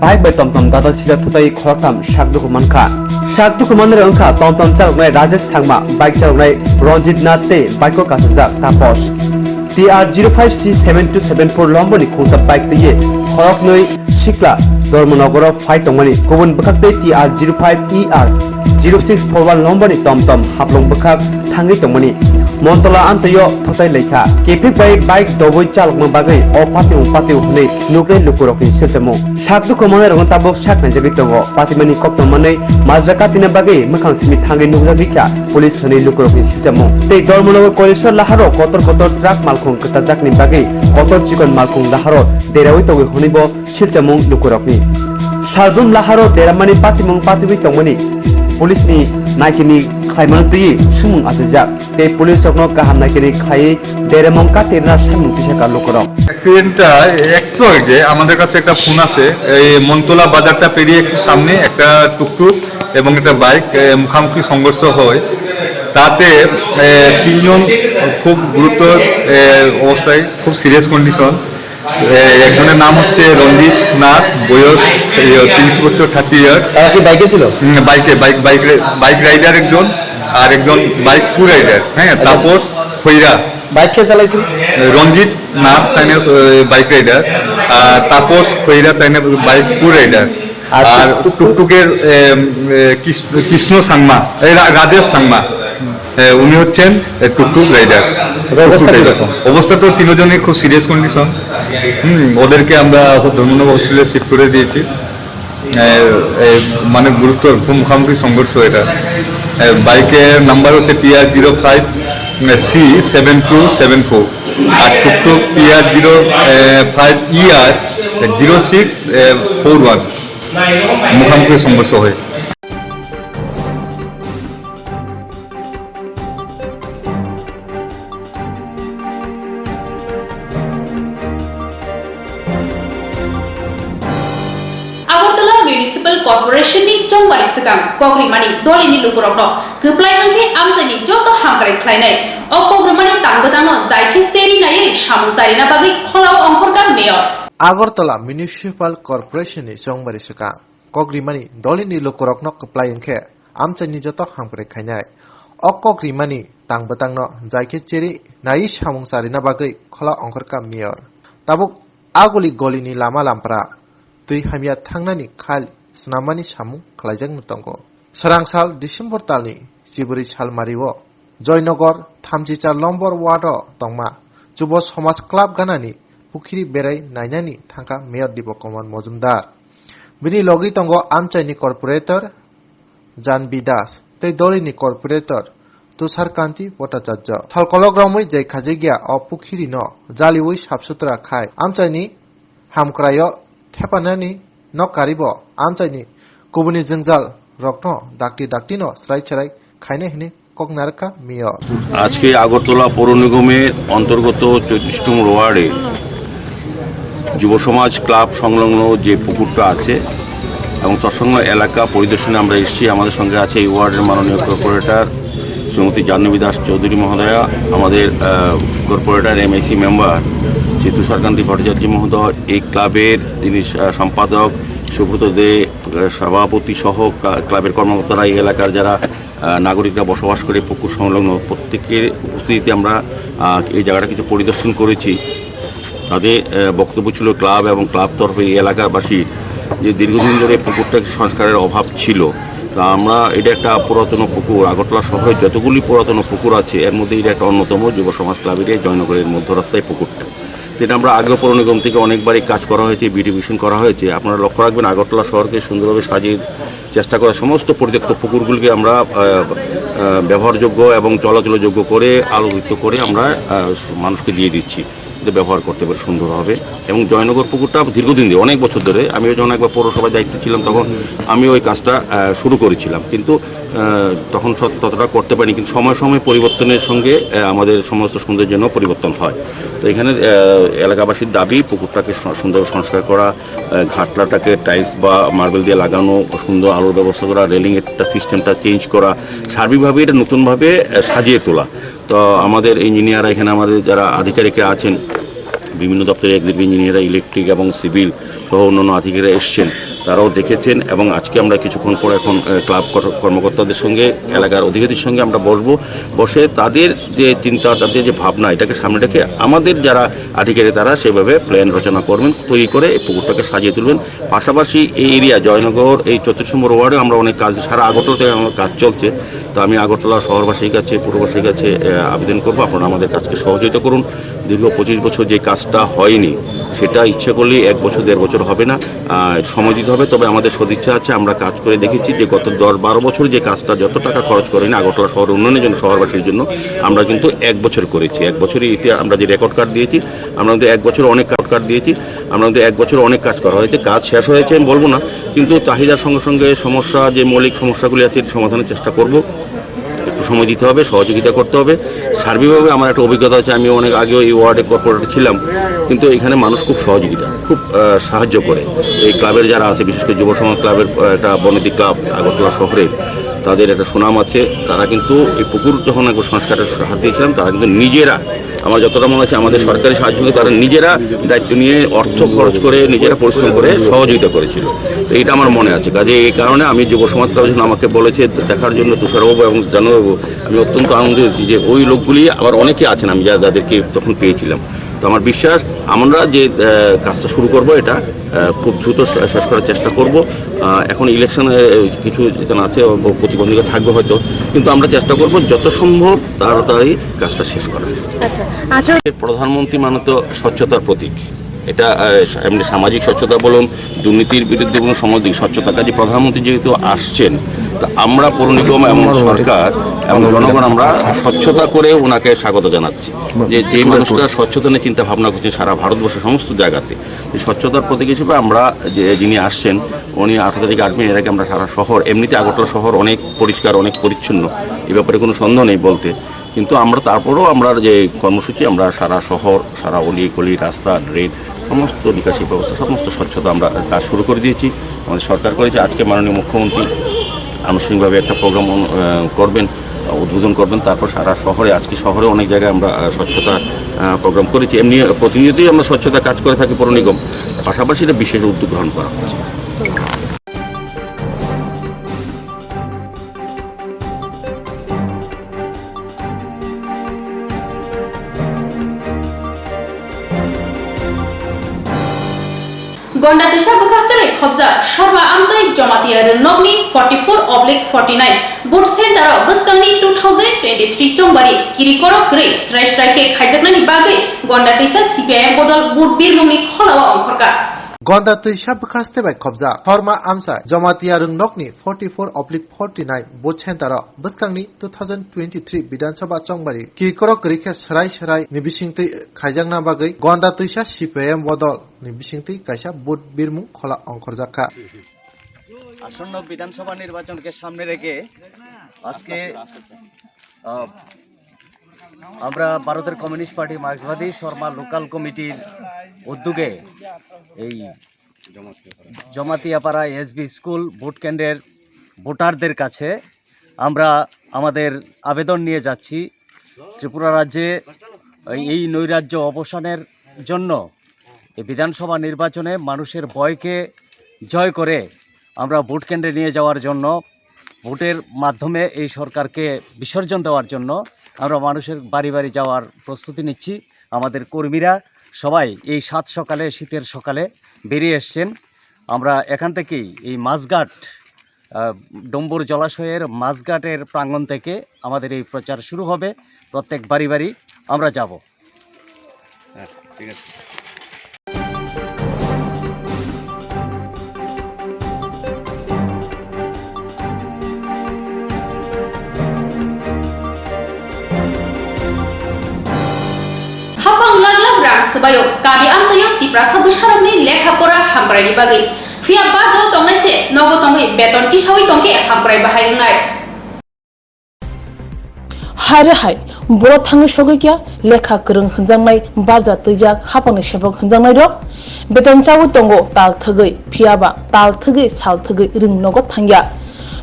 bike bai tomtom dadak sijak thutai khoroktham sak dukhu mankha. Sak dukhu manwi wngkha tomtom chaloknai Rajesh Sangma, bike chaloknai Ranjit Nath tei bike o kasajak Tapos. T R zero five C seven two seven four lomboni khungsa bike twiwi khoroknwi sikla Dharmanagaro phai tongmani, kubun bwkhaktwi T R zero five E R zero six four one lomboni tomtom haplung bwkhak thangwi tongmani. Montola amchaio thotai laikha. Kephek bai bike dobwi chalokma bagwi o patio patio hwnwi nuknai lukurokni silchamung. Sak dukhu mannairokno tabuk sak naijagwi tongo. Patimani koktwma manwi majra katina bagwi mwkhang simi thangwi nukjagwi kha police hwnwi lukurokni silchamung. Tei Dharmanagar Kailasor laharo kotor kotor truck malkhung kwchajakni bagwi kotor chikon malkhung laharo derawi tongwi hwnwibo silchamung lukurokni. Salbrum laharo deramani patimung patiwi tongmani police ni naikini khlaimano twiwi sumung achaijak tei police rokno kaham naikini khlaiwi deramung katirna samung tisaka lukurok. অ্যাক্সিডেন্টটা একটু আগে আমাদের কাছে একটা ফোন আসে, এই মনতলা বাজারটা পেরিয়ে একটু সামনে একটা টুকটুক এবং একটা বাইক, এ, মুখামুখি সংঘর্ষ হয়। তাতে, এ, তিনজন খুব গুরুতর, এ, অবস্থায়, খুব সিরিয়াস কন্ডিশন। এ, একজনের নাম হচ্ছে রঞ্জিত নাথ, বয়স, এ, তিরিশ বছর, থার্টি ইয়ার্স। তারা কি বাইকে ছিল? হুম, বাইকে, বাইক, বাইক রে-, বাইক রাইডার একজন, আর একজন বাইক কো রাইডার, হ্যাঁ, আচ্ছা। তাপস খৈরা। বাইক কে চালাইছিল? রঞ্জিত নাথ, তাই না, এ, বাইক রাইডার, আর তাপস খৈরা, তাই না, বাইক কো রাইডার। আর আর টুকটুক? টুকটুকের, এ, এ, কৃষ্ণ, কৃষ্ণ সাংমা, এ, রা-, রাজেশ সাংমা। এ, উনি হচ্ছেন, এ, টুকটুক রাইডার। তবে অবস্থা টুকটুক রাইডার। কিরকম? অবস্থা তো তিনজনই খুব সিরিয়াস কন্ডিশন। হুম, ওদেরকে আমরা ধর্মনগর হসপিটালে শিফট করে দিয়েছি। এ, এ, মানে গুরুতর মুখামুখি সংঘর্ষ এটা। এ, বাইকের নাম্বার হচ্ছে T R zero five C seven two seven four, আর টুকটুক T R zero five E R zero six four one। মুখামুখি সংঘর্ষ হয়। Agartala Municipal Corporation ni chongmani swkang kok rimani dolini lukurokno kwplai wngkhe amchaini joto hamkrai khlainai. O kok rimani tang bwtangno jai khe cheri naiwi samung charina bagwi kholao ongkhorkha Mayor. Agartala Municipal Corporation ni chongmani swkang kok rimani dolini lukurokno kwplai wngkhe amchaini joto hamkrai khainai. O kok rimani tang bwtangno jai khe cheri naiwi samung charina bagwi khola ongkhorkha Mayor. Tabuk aguli golini lama lampra twi hamya thangnani khail swnammani samung khlaijakno tongo. Swrang sal December talni chibrwi salmario Joynagar thamchi char lombor ward o tongma Jubo Somaj Club ganani pukhiri berai nainani thangkha Mayor Dipo Kumar Mojumdar. Bini logi tongo amchaini corporator Janbi Das tei dolini corporator Tushar Kanti Bhattacharya. Salkolok romwi jai khajigya o pukhirino jaliwi sap sutra khai amchaini hamkraio thepanani nok karibo amchaini kubuni jwngjal rokno dakti daktino srai srai khainai hwnwi kok narwkha Mayor. আজকে আগরতলা পৌর নিগমের অন্তর্গত চৌত্রিশ নম্বর ওয়ার্ডে যুব সমাজ ক্লাব সংলগ্ন যে পুকুরটা আছে এবং তৎসংলগ্ন এলাকা পরিদর্শনে আমরা এসেছি। আমাদের সঙ্গে আছে এই ওয়ার্ডের মাননীয় কর্পোরেটর শ্রীমতী জাহ্নবী দাস চৌধুরী মহোদয়া, আমাদের, আহ, কর্পোরেটর এমএসি মেম্বার শ্রী তুষারকান্তি ভট্টাচার্য মহোদয়, এই ক্লাবের যিনি, আহ, সম্পাদক সুব্রত দে, আহ, সভাপতি সহ ক্লা-, ক্লাবের কর্মকর্তারা, এই এলাকার যারা, আহ, নাগরিকরা বসবাস করে পুকুর সংলগ্ন, প্রত্যেকের উপস্থিতিতে আমরা, আহ, এই জায়গাটা কিছু পরিদর্শন করেছি। তাদের, আহ, বক্তব্য ছিল ক্লাব এবং ক্লাব তরফে এই এলাকাবাসীর যে দীর্ঘদিন ধরে পুকুরটা একটি সংস্কারের অভাব ছিল। তা আমরা, এটা একটা পুরাতন পুকুর, আগরতলা শহরে যতগুলি পুরাতন পুকুর আছে এর মধ্যে এটা একটা অন্যতম, যুব সমাজ ক্লাবের এই জয়নগরের মধ্য রাস্তায় পুকুরটা। তো এটা আমরা আগেও পৌর নিগম থেকে অনেকবারই কাজ করা হয়েছে, বিউটিফিকেশন করা হয়েছে। আপনারা লক্ষ্য রাখবেন, আগরতলা শহরকে সুন্দরভাবে সাজিয়ে চেষ্টা করা, সমস্ত পরিত্যক্ত পুকুরগুলিকে আমরা, আহ, আহ, ব্যবহারযোগ্য এবং চলাচলযোগ্য করে, আলোকিত করে আমরা, আহ, মানুষকে দিয়ে দিচ্ছি। ব্যবহার করতে পারি সুন্দরভাবে। এবং জয়নগর পুকুরটা দীর্ঘদিন ধরে, অনেক বছর ধরে, আমিও যখন একবার পৌরসভায় দায়িত্বে ছিলাম, তখন আমি ওই কাজটা, আহ, শুরু করেছিলাম, কিন্তু, আহ, তখন সত-, ততটা করতে পারিনি। কিন্তু সময় সময় পরিবর্তনের সঙ্গে, আহ, আমাদের সমস্ত সৌন্দর্য যেন পরিবর্তন হয়। তো এখানে, আহ, এলাকাবাসীর দাবি পুকুরটাকে স-, সুন্দর সংস্কার করা, আহ, ঘাটলাটাকে টাইলস বা মার্বেল দিয়ে লাগানো, সুন্দর আলোর ব্যবস্থা করা, রেলিং একটা সিস্টেমটা চেঞ্জ করা, সার্বিকভাবে এটা নতুনভাবে, আহ, সাজিয়ে তোলা। তো আমাদের ইঞ্জিনিয়াররা এখানে, আমাদের যারা আধিকারিকরা আছেন, বিভিন্ন দপ্তরের এক্সিকিউটিভ ইঞ্জিনিয়াররা, ইলেকট্রিক এবং সিভিল সহ অন্যান্য আধিকারিকরা এসছেন, তারাও দেখেছেন। এবং আজকে আমরা কিছুক্ষণ পর এখন, আহ, ক্লাব কর-, কর্মকর্তাদের সঙ্গে, এলাকার অধিকারীদের সঙ্গে আমরা বসবো, বসে তাদের যে চিন্তা, তাদের যে ভাবনা, এটাকে সামনে রেখে আমাদের যারা আধিকারিক, তারা সেভাবে প্ল্যান রচনা করবেন, তৈরি করে এই পুকুরটাকে সাজিয়ে তুলবেন। পাশাপাশি এই এরিয়া জয়নগর, এই চৌত্রিশ নম্বর ওয়ার্ডে আমরা অনেক কাজ, সারা আগরতলা থেকে আমার কাজ চলছে। তো আমি আগরতলা শহরবাসীর কাছে, পুরবাসীর কাছে, আহ, আবেদন করবো, আপনারা আমাদের কাজকে সহযোগিতা করুন। দীর্ঘ পঁচিশ বছর যে কাজটা হয়নি, সেটা ইচ্ছে করলেই এক বছর, দেড় বছর হবে না, আহ, সময় দিতে হবে। তবে আমাদের সদিচ্ছা আছে, আমরা কাজ করে দেখেছি যে গত দশ বারো বছর যে কাজটা, যত টাকা খরচ করেনি আগরতলা শহর উন্নয়নের জন্য, শহরবাসীর জন্য, আমরা কিন্তু এক বছর করেছি। এক বছরই ইতি-, আমরা যে রেকর্ড কার্ড দিয়েছি, আমরা কিন্তু এক বছর অনেক কার্ড দিয়েছি, আমরা কিন্তু এক বছর অনেক কাজ করা হয়েছে। কাজ শেষ হয়েছে আমি বলবো না, কিন্তু চাহিদার সঙ্গে সঙ্গে সমস্যা, যে মৌলিক সমস্যাগুলি আছে, এটি সমাধানের চেষ্টা করব। একটু সময় দিতে হবে, সহযোগিতা করতে হবে। সার্বিকভাবে আমার একটা অভিজ্ঞতা আছে, আমি অনেক আগেও এই ওয়ার্ডে কর্পোরেটর ছিলাম, কিন্তু এখানে মানুষ খুব সহযোগিতা, খুব, আহ, সাহায্য করে। এই ক্লাবের যারা আছে, বিশেষ করে যুব সমাজ ক্লাবের, আহ, একটা বনেদি ক্লাব আগরতলা শহরের, তাদের একটা সুনাম আছে। তারা কিন্তু এই পুকুর যখন একবার সংস্কারের হাত দিয়েছিলাম, তারা কিন্তু নিজেরা, আমার যতটা মনে আছে, আমাদের সরকারি সাহায্য কিন্তু তারা নিজেরা দায়িত্ব নিয়ে, অর্থ খরচ করে, নিজেরা পরিশ্রম করে সহযোগিতা করেছিল। তো এটা আমার মনে আছে। কাজে এই কারণে আমি যুব সমাজ ক্লাব যখন আমাকে বলেছে দেখার জন্য তুষারবাবু এবং জানুবাবু, আমি অত্যন্ত আনন্দিত হয়েছি যে ওই লোকগুলি আবার অনেকে আছেন, আমি যা-, যাদেরকে তখন পেয়েছিলাম। তো আমার বিশ্বাস, আমরা যে, আহ, কাজটা শুরু করব, এটা, আহ, খুব দ্রুত শে-, শেষ করার চেষ্টা করব। আহ, এখন ইলেকশনে কিছু যেখানে আছে, ও প্রতিবন্ধকতা থাকবে হয়তো, কিন্তু আমরা চেষ্টা করব যত সম্ভব তাড়াতাড়ি কাজটা শেষ করার। আচ্ছা, আচ্ছা। প্রধানমন্ত্রী মানে তো স্বচ্ছতার প্রতীক। এটা, আহ, এমনি সামাজিক স্বচ্ছতা বলুন, দুর্নীতির বিরুদ্ধে কোনো সমস্ত স্বচ্ছতা। কাজে প্রধানমন্ত্রী যেহেতু আসছেন, তা আমরা পৌর নিগম এবং সরকার এবং জনগণ আমরা স্বচ্ছতা করে ওনাকে স্বাগত জানাচ্ছি। যে, যে মানুষটা স্বচ্ছতা নিয়ে চিন্তা ভাবনা করছে সারা ভারতবর্ষের সমস্ত জায়গাতে, এই স্বচ্ছতার প্রতীক হিসেবে আমরা যে, যিনি আসছেন, উনি আঠারো তারিখ আসবেন। এর আগে আমরা সারা শহর, এমনিতে আগরতলা শহর অনেক পরিষ্কার, অনেক পরিচ্ছন্ন, এ ব্যাপারে কোনো সন্দেহ নেই বলতে। কিন্তু আমরা তারপরেও আমরা যে কর্মসূচি, আমরা সারা শহর, সারা অলি গলি, রাস্তা, ড্রেন, সমস্ত নিকাশি ব্যবস্থা, সমস্ত স্বচ্ছতা আমরা কাজ শুরু করে দিয়েছি। আমাদের সরকার করেছে। আজকে মাননীয় মুখ্যমন্ত্রী আনুষ্ঠানিকভাবে একটা প্রোগ্রাম করবেন, উদ্বোধন করবেন। তারপর সারা শহরে, আজকে শহরে অনেক জায়গায় আমরা, আহ, স্বচ্ছতা, আহ, প্রোগ্রাম করেছি। এমনি প্রতিনিয়তই আমরা স্বচ্ছতা কাজ করে থাকি পৌর নিগম, পাশাপাশি এটা বিশেষ উদ্যোগ গ্রহণ করা হচ্ছে। Gonda twisa bwkha se bai khobjak Sarma Amchai Jamatia Rwngnokni forty four oblique forty nine vote center o bwskangni two thousand twenty three chongbari kirikorok kwrwi srai srai khe khaijaknani bagwi Gonda twisa C P I M bodol vote birmungni kholao ongkhorkha. Gonda twisa bwkha se bai khobjak Sarma Amchai Jamatia Rwngnokni forty four oblique forty nine vote center o bwskangni two thousand twenty three Bidhan Sabha chongbari kirikorok kwrwi khe srai srai ni bisingtwi khaijakna bagwi Gonda twisa C P I M bodol ni bisingtwi kaisa vote birmung khola ongkhorjak kha. আসন্ন বিধানসভা নির্বাচনকে সামনে রেখে আজকে, আহ, আমরা ভারতের communist party মার্ক্সবাদী শর্মা লোকাল কমিটির উদ্যোগে এই জমাতিয়াপাড়া এসবি স্কুল ভোট কেন্দ্রের ভোটারদের কাছে আমরা আমাদের আবেদন নিয়ে যাচ্ছি। ত্রিপুরা রাজ্যে এই নৈরাজ্য অবসানের জন্য এই বিধানসভা নির্বাচনে মানুষের ভয়কে জয় করে আমরা ভোট কেন্দ্রে নিয়ে যাওয়ার জন্য, ভোটের মাধ্যমে এই সরকারকে বিসর্জন দেওয়ার জন্য আমরা মানুষের বাড়ি বাড়ি যাওয়ার প্রস্তুতি নিচ্ছি। আমাদের কর্মীরা সবাই এই সাত সকালে, শীতের সকালে বেরিয়ে এসছেন। আমরা এখান থেকেই এই মাঝঘাট, আহ, ডম্বুর জলাশয়ের মাঝঘাটের প্রাঙ্গণ থেকে আমাদের এই প্রচার শুরু হবে। প্রত্যেক বাড়ি বাড়ি আমরা যাব। হ্যাঁ, ঠিক আছে। Haphang lak lak rang Swbaio kami amchaio Tiprasa bwsarokni lekha pora hamkraini bagwi. Phiya bajao tongnai se nogo tongwi beton tisawi tongkhe hamkrai bahai wngnai. Haire hai, boro thangwi sogwi kya lekha kwrwng hwnjaknai, baja twijak, hapangni sebok hwnjaknairok beton chawi tongo tal thwgwi, phiyaba tal thwgwi sal thwgwi rwng nogo thangya.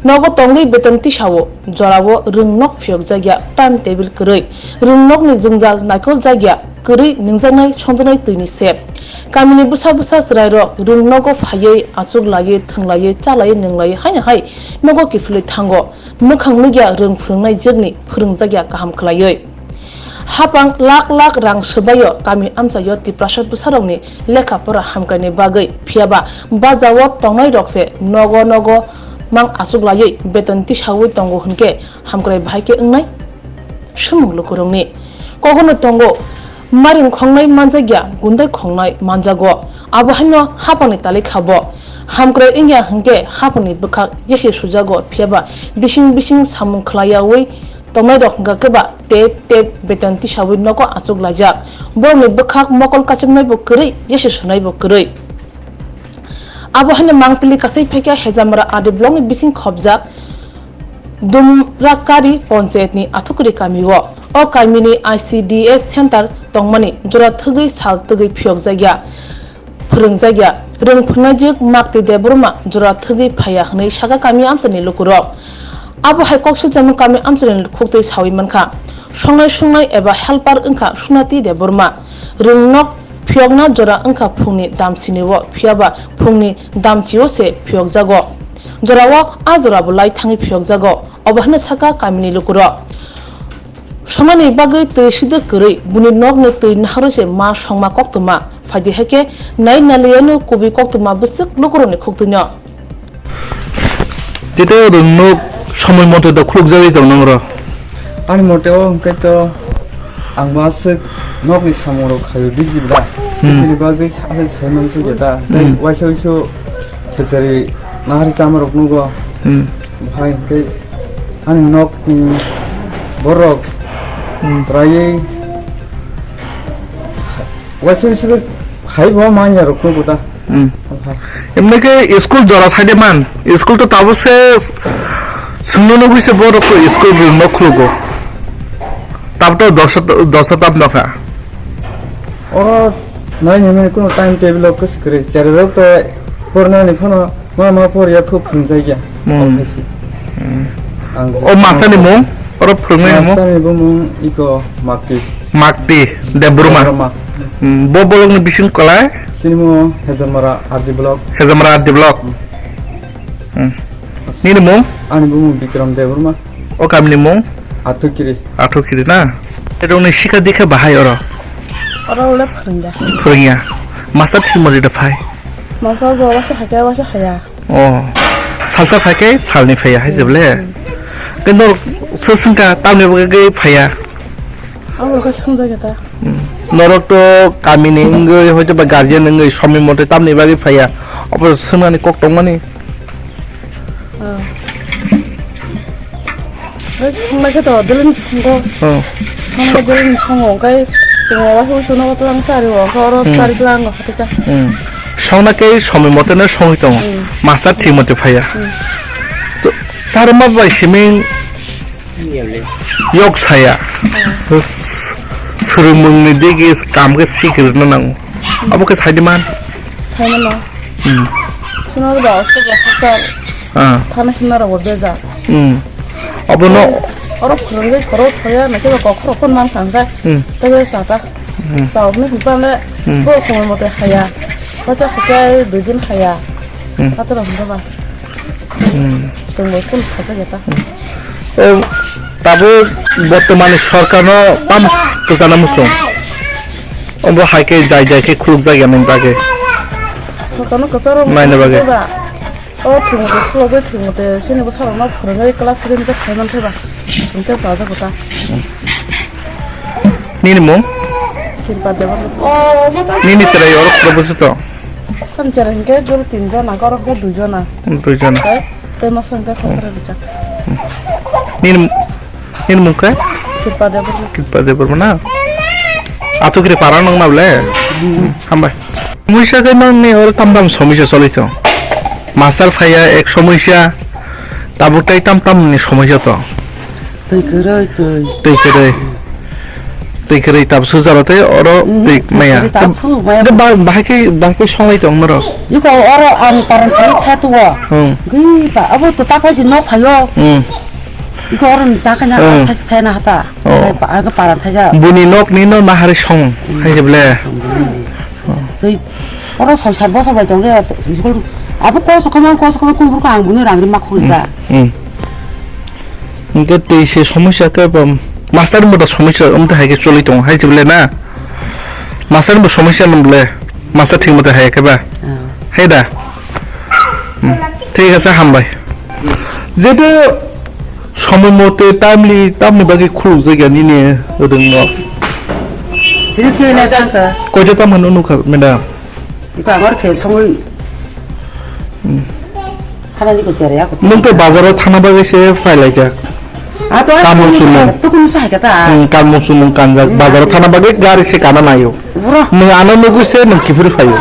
Nogo tongwi beton tisao, jorao rwng nok phiyokjakya, time table kwrwi, rwng nokni jwngjal naikol jakya, kwrwi ningjaknai songjaknai twini sep. Kamini bwsa bwsa chwrairok rwng nogo phaiwi achuk laiwi thwng laiwi cha laiwi nwng laiwi haino hai nogo kiphilwi thango. Mwkhang nukya rwng phwrwngnai jwkni phwrwngjakya kaham khwlaiwi. Hapang lakh lakh rang swbaio kami amchaio Tiprasa bwsarokni lekha pora hamkraini bagwi, phiyaba bajao tongnairok se nogo nogo mang achuk laiwi beton tisawi tongo hwnkhe hamkrai bahai khe wngnai swmung lukurokni. Kogono tongo. Maring khongnai manjakya, gundai khongnai manjago. Abo haino hapangni tali kha bo. Hamkrai wngya hwnkhe hapangni bwkhak yasi sujago, phiyaba bising bising samung khwlaiyawi tongnairok hwnkha khe ba tep tep beton tisawi nogo achuk laijak. Borokni bwkhak mokol kachimnai bo kwrwi, yasi sunai bo kwrwi. Abo haino mangpili kasai phaikha Hejamara R D block ni bising khopjak Dumrakari ponchayat ni Athukuri kami o. O kami ni I C D S center tongmani jora thwgwi sal twgwi phiyokjakya, phwrwngjakya. Rwng phwrwngnai jwk Makti Debbarma jora thwgwi phaiya hwnwi sakha kami amchani lukurok. Abo hai kok swijamo kami amchani khuktwi sawi mankha. Songnai sungnai eba helper wngkha Sunati Debbarma. Rwng nok phiyokna jora wngkha phungni damchini o, phiyaba phungni damchi o se phiyokjago. Jorao a jorabo lai thangwi phiyokjago. Obo hwnwi sakha kamini lukurok. Songnani bagwi twi sidwk kwrwi, buni nokni twi naharwi se ma songma koktwma. Phaidi hai khe nai naliyano kubui koktwma bwswk lukurokni khuktwino. Tei tei rwng nok somoi mote da khulukjagwi tong nang ro? Ani mote o hwnkhe to ang bo aswk nokni samung rok khaio busy bla. Hmm. Bini bagwi sa-, aswk sai man sugya da. Tei Hmm. waisa waisa khechari nahari chama rok nugo. Hmm. Hai hwnkhe ani nokni borok Hmm. raiwi waisa waisa hai bo manya rok nugo da. Hmm. Emne ke school jora saide man, school to tabo se sungno nugui se borok to school rwng no khulugo. Tab to dosa, dosa tab no kha. Oro nai ni mani kuno time table o kwswk kwrwi. Chererok to pornani phano ma ma por ya khu phunjai ya. Hmm. Office. Hmm. Ang O master ni mung, oro phwrwngnai ni mung? Master ni bumung iko Makti. Makti Debbarma. Debbarma. Hmm, bo bolong ni bising kolai? Sini mo Hezamara R D block. Hezamara R D block. Hmm. Nini mung? Ani bumung Bikram Debbarma. O kamini mung? Athukiri. Athukiri na? Erong ni sikha dikha bahai oro? Oro le phwrwngya. Phwrwngya. Master thimori da phai? Master bo wasa hakya, wasa haya. Oh, salsa phai khe salni phaiya hai Hmm. jeble. Hmm. Khe norok se swngkha tamni bagwi phaiya. Abo khe swngjakya ta. Hmm. Norok to kamini wngwi hoito ba guardian wngwi somoi mote tamni bagwi phaiya. Obo swngnani kok tongmani. Oh. Bai thangma khe to deleng thangko. Oh. Thangma deleng thango, hwnkhe chwng oro se uansukno twlang chari o, hwnkhe oro Hmm. chari twlang o, hati ta. Hmm. Songna khe somoi mote no songwi tongo. Hmm. Master thik mote phaiya. Hmm. To, charwma bai simi yok saya. Hmm. Swrwngmungni digi kam khe sikirwkna nango. Abo khe saidi man. Saimano. Hmm. Sino ba osto ba hotel. Ah. Thana himna rogo beja. Hmm. Abono oro khoroknwi khorok thoya na khe ba kokhoro phone mang thang kha. Hmm. Tei sa ta. Hmm. Sa obni himpa le Hmm. bo somoi mote haya. Kocha kocha dui din haya. Hmm. Patro himpa ba. Hmm. Tongbo phone khacha ya ta. Eh, tabuk bortomani sorkarno tamo kwchana muchung? Obo hai khe jai jai khe khulukjak ya nini bagwi. Sorkarno kwcharo Naina bagwi. Ba. O thwngmwte khulogwi thwngmwte chini bwsarokno phwrwngwi class ten khe phaiman thaiba. Hwnkhe chajak kota. Nini mung? Kirpa Debbarma. Nini chwrai oro khulobwswk to? Ani chwrai hwnkhe jora tin jona, oro hwnkhe dui jona. Dui jona. Tei, tei masa hwnkhe khosra rijak. Nini, nini mung khe? Kirpa Debbarma. Kirpa Debbarma na? Atukri para nang na ble. Hambai. Muisa ke nang ni oro tam tam somisa choli to. Master phaiya ek somisa. Tabuk tai tam tam ni somisa to. Twi kwrwi, twi. Twi kwrwi. Twi kwrwi tab sujaro tei oro Mhm, twi maya. Twi kwrwi tab khu maya. Ba-, bahai ke, bahai ke songlai tong norok. Iko oro ang paran thai kha tuwa. Hmm. Gwi ba, abo to ta khai si nok phayo. Hmm. Iko oro ni ta khai na Hmm. khai thai na hata. Oh. Ba, aga paran thai ja. Buni nok ni no nahari song. Hmm. Hai je ble. Hmm. Tei oro soi sat bosor bai tong re, school abo koso kama, koso kama, kubur ko ang buni rang ri ma khuri da. Hmm. Hingke tei se somosya ke bo master ni bo somosya, um, hai ke choli tongo, hai se bole na? Master ni bo somosya man bole, master thik mate hai ke ba? Ah. Hai da? Hmm. Thik ase, hambai. Jeto somoi mote timely, tamni bagwi khuluk jagya nini rwngno. Tini khe na thangkha. Koito tamo hwnwi nukha, madam? Iko amar khe songwi. Hmm. Hana ni ko chere ya ko. Nung to bazaro thana bagwi se phailaijak. A to Kamung sumung. Tukun sa ka ta. Hmm, kamung sumung kanjak. Hmm. Bazaro thana bagwi gari se kana nayo. Bro. Nung ano nugwi se nung kiphir phaio.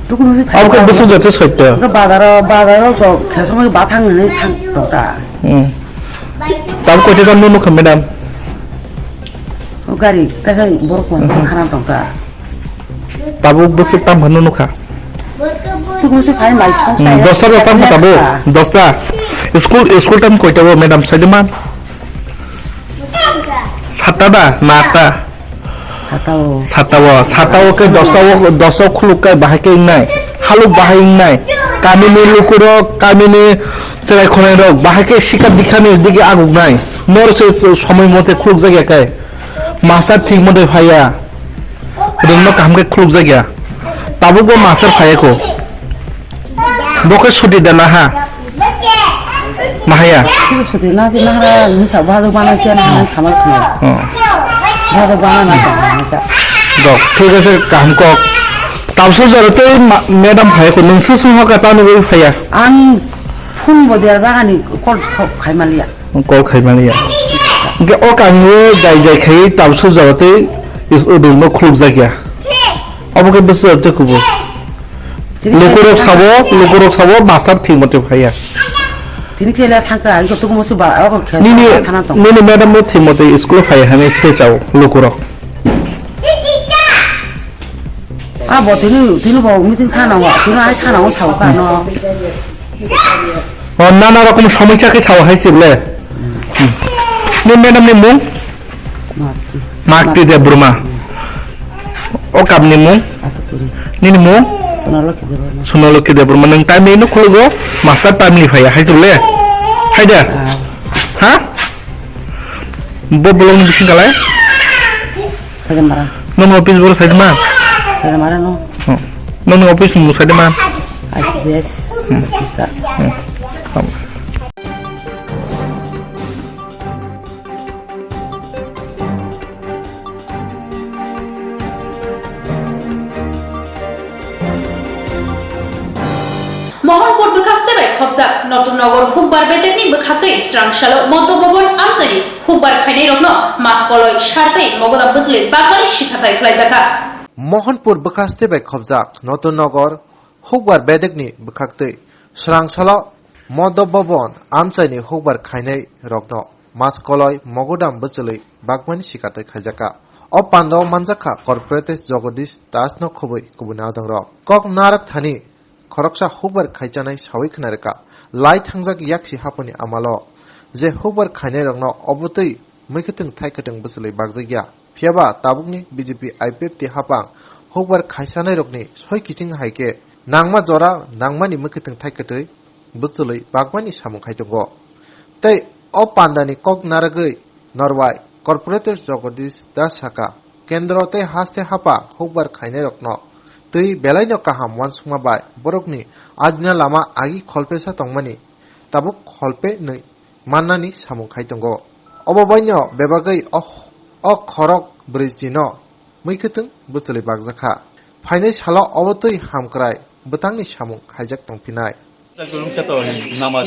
Tukun se phai. Abo khe bwswk jotho soitto. Ko bazaro, bazaro ko khe songwi bathang ni thang tongta. Hmm. Tam koito tam nukha, madam? O gari kaisa borok man Mhm. khana tongta. Tabuk bwswk tam hwnwi nukha. Tukun se phai mai song Hmm, saya. Dosta da tam kha tabuk? Dosta. School, school time koita bo, madam, saide man? Satta da, na atta? Sata o. Satta o, satta o ke dosta o, dosta o khuluk kai bahai ke wngnai. Haluk bahai wngnai. Kamini lukurok, kamini cherai khonai rok bahai ke sikha dikha ni digi aguk nai. Nor se somoi mote khuluk jagya kai. Master thik mote phaiya. Rwngno kaham khe khulukjak ya. Tabukbo master phai ya kho. Bo khe suti da naha. Nahaya. Suti na si nahara nungsa bhajak bana khe na Hmm. sama sini. Hmm. Bhajak bana na sa. Dok, thik ase, kaham kok. Tamsuk jora tei ma-, madam phai ya kho. Nung susung hoka tamo gwi phai ya. Ang phone bo dia jagani call khaimaliya. Call khaimani ya. Hingke o kami o jai jai khai tamsuk jora tei is udung no khuluk jak ya. Obo khe bwswk tei kubu. Lukurok sabo, lukurok sabo master thik mote phai ya. Tini khe le thangka, ang khe tukmo se ba, abo khe Nini, thana tong. Nini madam no thik mote school phai ya hwnwi se chao lukurok. A bo tini, tini bo meeting thana wa, tini ai thana wa sao ka no. O nana rokom somosya khe sao hai se bole. Hmm. Ni madam ni mung? Marti. Marti Debbarma. O kam ni mung? Atupuri. Nini mung? Sonalokhi Debbarma. Sonalokhi Debbarma. Nung time ni khulugo, master time ni phaiya hai se bole. Hai da? Ah. Ha? Bo bolong ni bising kalai? Saidamara. Nono office boro saidama? Saidamara no. Hmm. Nono office mung saidama? I C D S. Hmm. Office ta. Hmm. Mohanpur bwkhaste bai khopjak Notun Nogor Hukbar bedekni bwkhaktwi swrang salo Moto Bobon amchaini hukbar khainairokno maskoloi sartwi mogodam bwchwlwi bagmani sikhathai khlaijakha. Mohanpur bwkhaste bai khopjak Notun Nogor Hukbar bedekni bwkhaktwi swrang salo Moto Bobon amchaini hukbar khainairokno maskoloi mogodam bwchwlwi bagmani sikhathai khaijakha. O pandao manjakha Corporator Jagadish Das no khobwi kubuni adongrok. Kok narak thani khoroksa hukbar khaichanai sawi khna rwkha. Lai thangjak yaksi haphangni amalo je hukbar khainairokno obotwi mwkhwtwng thaikwtwng bwchwlwi bakjakya. Phiyaba tabukni B J P I P F T haphang hukbar khaisanairokni soi kiching hai khe nangma jora nangmani mwkhwtwng thaikwtwi bwchwlwi bakmani samung khai tongo. Tei o pandani kok narwgwi norbai Corporator Jagadish Das sakha, Kendro tei haste hapha hukbar khainairokno twi belaino kaham uansukma bai borokni ajina lama agi kholpesa tongmani tabuk kholpe nwi mannani samung khai tongo. Obo baino bebagwi o, o khorok brwi chino mwkhwtwng bwchwlwi bakjakha. Phainai salo obo twi hamkrai bwtangni samung khaijak tongphinai. Kurung khe to nama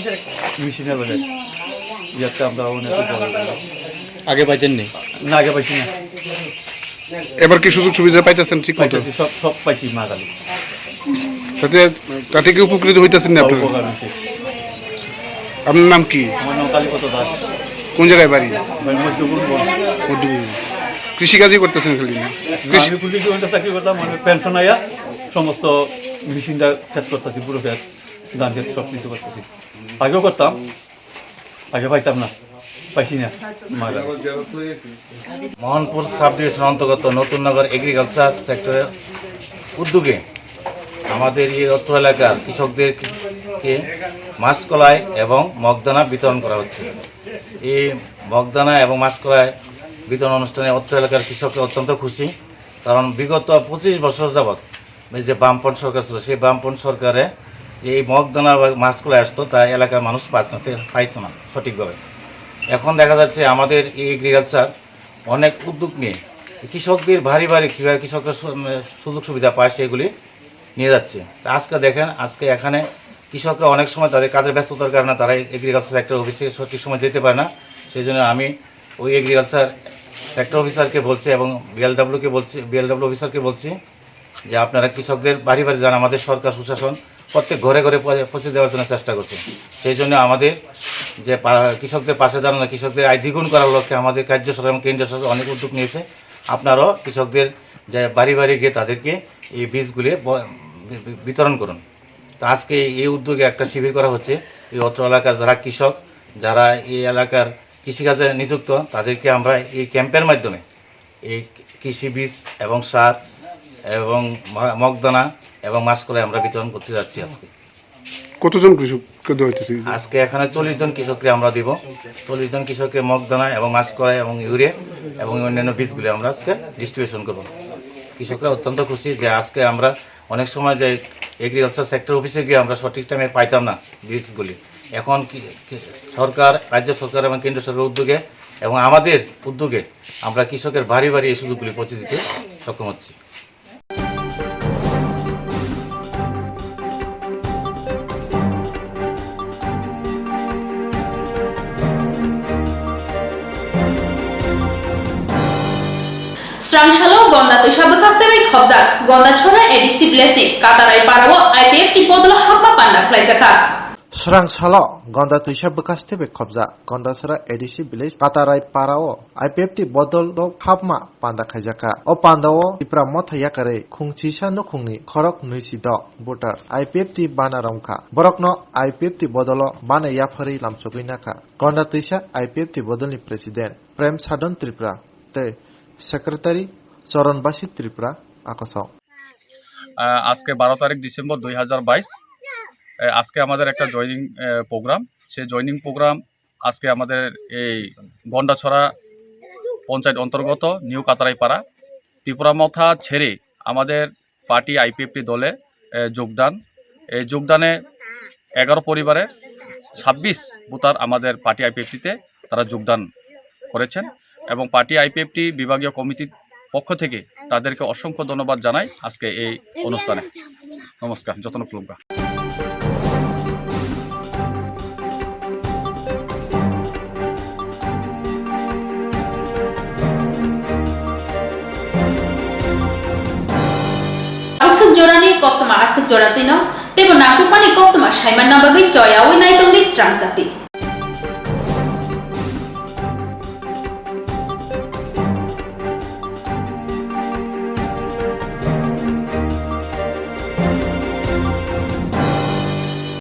machine ba hai. Yakta amda one to bol. Age paiten ni? Na, age paiten ni. এবার কি সুযোগ সুবিধা পাইতেছেন ঠিক মতো? পাইতেছি, সব, সব পাইছি মাগালি। তাতে, তাতে কি উপকৃত হইতেছেন না আপনারা? উপকার হয়েছে। আপনার নাম কি? আমার নাম কালীপদ দাস। কোন জায়গায় বাড়ি? বাড়ি মধ্যগুণ বন। মধ্যগুণ। কৃষিকাজই করতেছেন খালি না? না, কৃষি- আমি পুলিশ ডিপার্টমেন্টে চাকরি করতাম, মানে পেনশন আইয়া সমস্ত মেশিনটা খেত করতেছি, পুরো খেত, ধান খেত সব কিছু করতেছি। আগেও করতাম, আগে পাইতাম না, পাইছি না। মাগালি। মোহনপুর সাব ডিভিশন অন্তর্গত নতুন নগর এগ্রিকালচার সেক্টরের উদ্যোগে আমাদের এই অত্র এলাকার কৃষকদেরকে মাসকলাই এবং মগদানা বিতরণ করা হচ্ছে। এই মগদানা এবং মাসকলাই বিতরণ অনুষ্ঠানে অত্র এলাকার কৃষকরা অত্যন্ত খুশি, কারণ বিগত পঁচিশ বছর যাবৎ এই যে বামপন্থ সরকার ছিল, সেই বামপন্থ সরকারে যে এই মগদানা বা মাসকলাই আসতো, তা এলাকার মানুষ পাইতো না, পাইতো না সঠিকভাবে। এখন দেখা যাচ্ছে আমাদের এই এগ্রিকালচার অনেক উদ্যোগ নিয়ে কৃষকদের বাড়ি বাড়ি কীভাবে কৃষকরা সু-, মানে সুযোগ সুবিধা পায়, সেগুলি নিয়ে যাচ্ছে। তা আজকে দেখেন, আজকে এখানে কৃষকরা অনেক সময় তাদের কাজের ব্যস্ততার কারণে তারা এগ্রিকালচার সেক্টর অফিসে সঠিক সময় যেতে পারে না। সেই জন্য আমি ওই এগ্রিকালচার সেক্টর অফিসারকে বলছি এবং বিএলডব্লিউকে বলছি, বিএলডব্লিউ অফিসারকে বলছি যে আপনারা কৃষকদের বাড়ি বাড়ি যান। আমাদের সরকার সুশাসন প্রত্যেক ঘরে ঘরে পৌঁছে, পৌঁছে দেওয়ার জন্য চেষ্টা করছে। সেই জন্য আমাদের যে পা-, কৃষকদের পাশে দাঁড়ানো, কৃষকদের আয় দ্বিগুণ করার লক্ষ্যে আমাদের রাজ্য সরকার এবং কেন্দ্রীয় সরকার অনেক উদ্যোগ নিয়েছে। আপনারাও কৃষকদের যে বাড়ি বাড়ি গিয়ে তাদেরকে এই বীজগুলি ব-, বি-, বি-, বিতরণ করুন। তো আজকে এই উদ্যোগে একটা শিবির করা হচ্ছে। এই অত্র এলাকার যারা কৃষক, যারা এই এলাকার কৃষিকাজে নিযুক্ত, তাদেরকে আমরা এই ক্যাম্পের মাধ্যমে এই কৃষি বীজ এবং সার এবং মা-, মগদানা এবং মাসকলাই আমরা বিতরণ করতে যাচ্ছি আজকে। কতজন কৃষককে দেওয়া হইতেছে এই যে? আজকে এখানে চল্লিশ জন কৃষককে আমরা দিব। চল্লিশ জন কৃষককে মগদানা এবং মাসকলাই এবং ইউরিয়া এবং অন্যান্য বীজগুলি আমরা আজকে ডিস্ট্রিবিউশন করব। কৃষকরা অত্যন্ত খুশি যে আজকে আমরা অনেক সময় যে এগ্রিকালচার সেক্টর অফিসে গিয়ে আমরা সঠিক টাইমে পাইতাম না বীজগুলি। এখন কি, কি সরকার, রাজ্য সরকার এবং কেন্দ্র সরকারের উদ্যোগে এবং আমাদের উদ্যোগে আমরা কৃষকের বাড়ি বাড়ি এই সুযোগগুলি পৌঁছে দিতে সক্ষম হচ্ছি। Srangsalo Gonda twisa bwkhaste bai khobjak Gonda Chhora A D C village ni Katarai parao I P F T bodol hapma panda khlaijakha. Srangsalo Gonda twisa bwkhaste bai khobjak Gonda Chhora A D C village Katarai parao I P F T bodol hapma panda khaijakha. O pandao Tipra Motha yakarwi khungchisa nukhungni khorok nwi si dok voters I P F T bana romkha. Borokno I P F T bodolo bana yapharwi lamchogwi nakha. Gonda twisa I P F T bodolni president Prem Sadon Tripura tei secretary Choron Basi Tripura akosong. আহ, আজকে বারো তারিখ ডিসেম্বর দুই হাজার বাইশ। আহ, আজকে আমাদের একটা জয়েনিং, আহ, প্রোগ্রাম। সেই জয়েনিং প্রোগ্রাম আজকে আমাদের এই গন্ডাছড়া পঞ্চায়েত অন্তর্গত নিউ কাতারাইপাড়া ত্রিপুরা মথা ছেড়ে আমাদের পার্টি আইপিএফটি দলে, আহ, যোগদান। এই যোগদানে এগারো পরিবারের ছাব্বিশ ভোটার আমাদের পার্টি আইপিএফটিতে তারা যোগদান করেছেন এবং পার্টি আইপিএফটি বিভাগীয় কমিটির পক্ষ থেকে তাদেরকে অসংখ্য ধন্যবাদ জানাই আজকে এই অনুষ্ঠানে। নমস্কার, যতন খুলুমকা। Aswk jorani koktwma aswk jora twino, teibo nangkukmani koktwma saimanna bagwi choyaui naitongdi srang jati.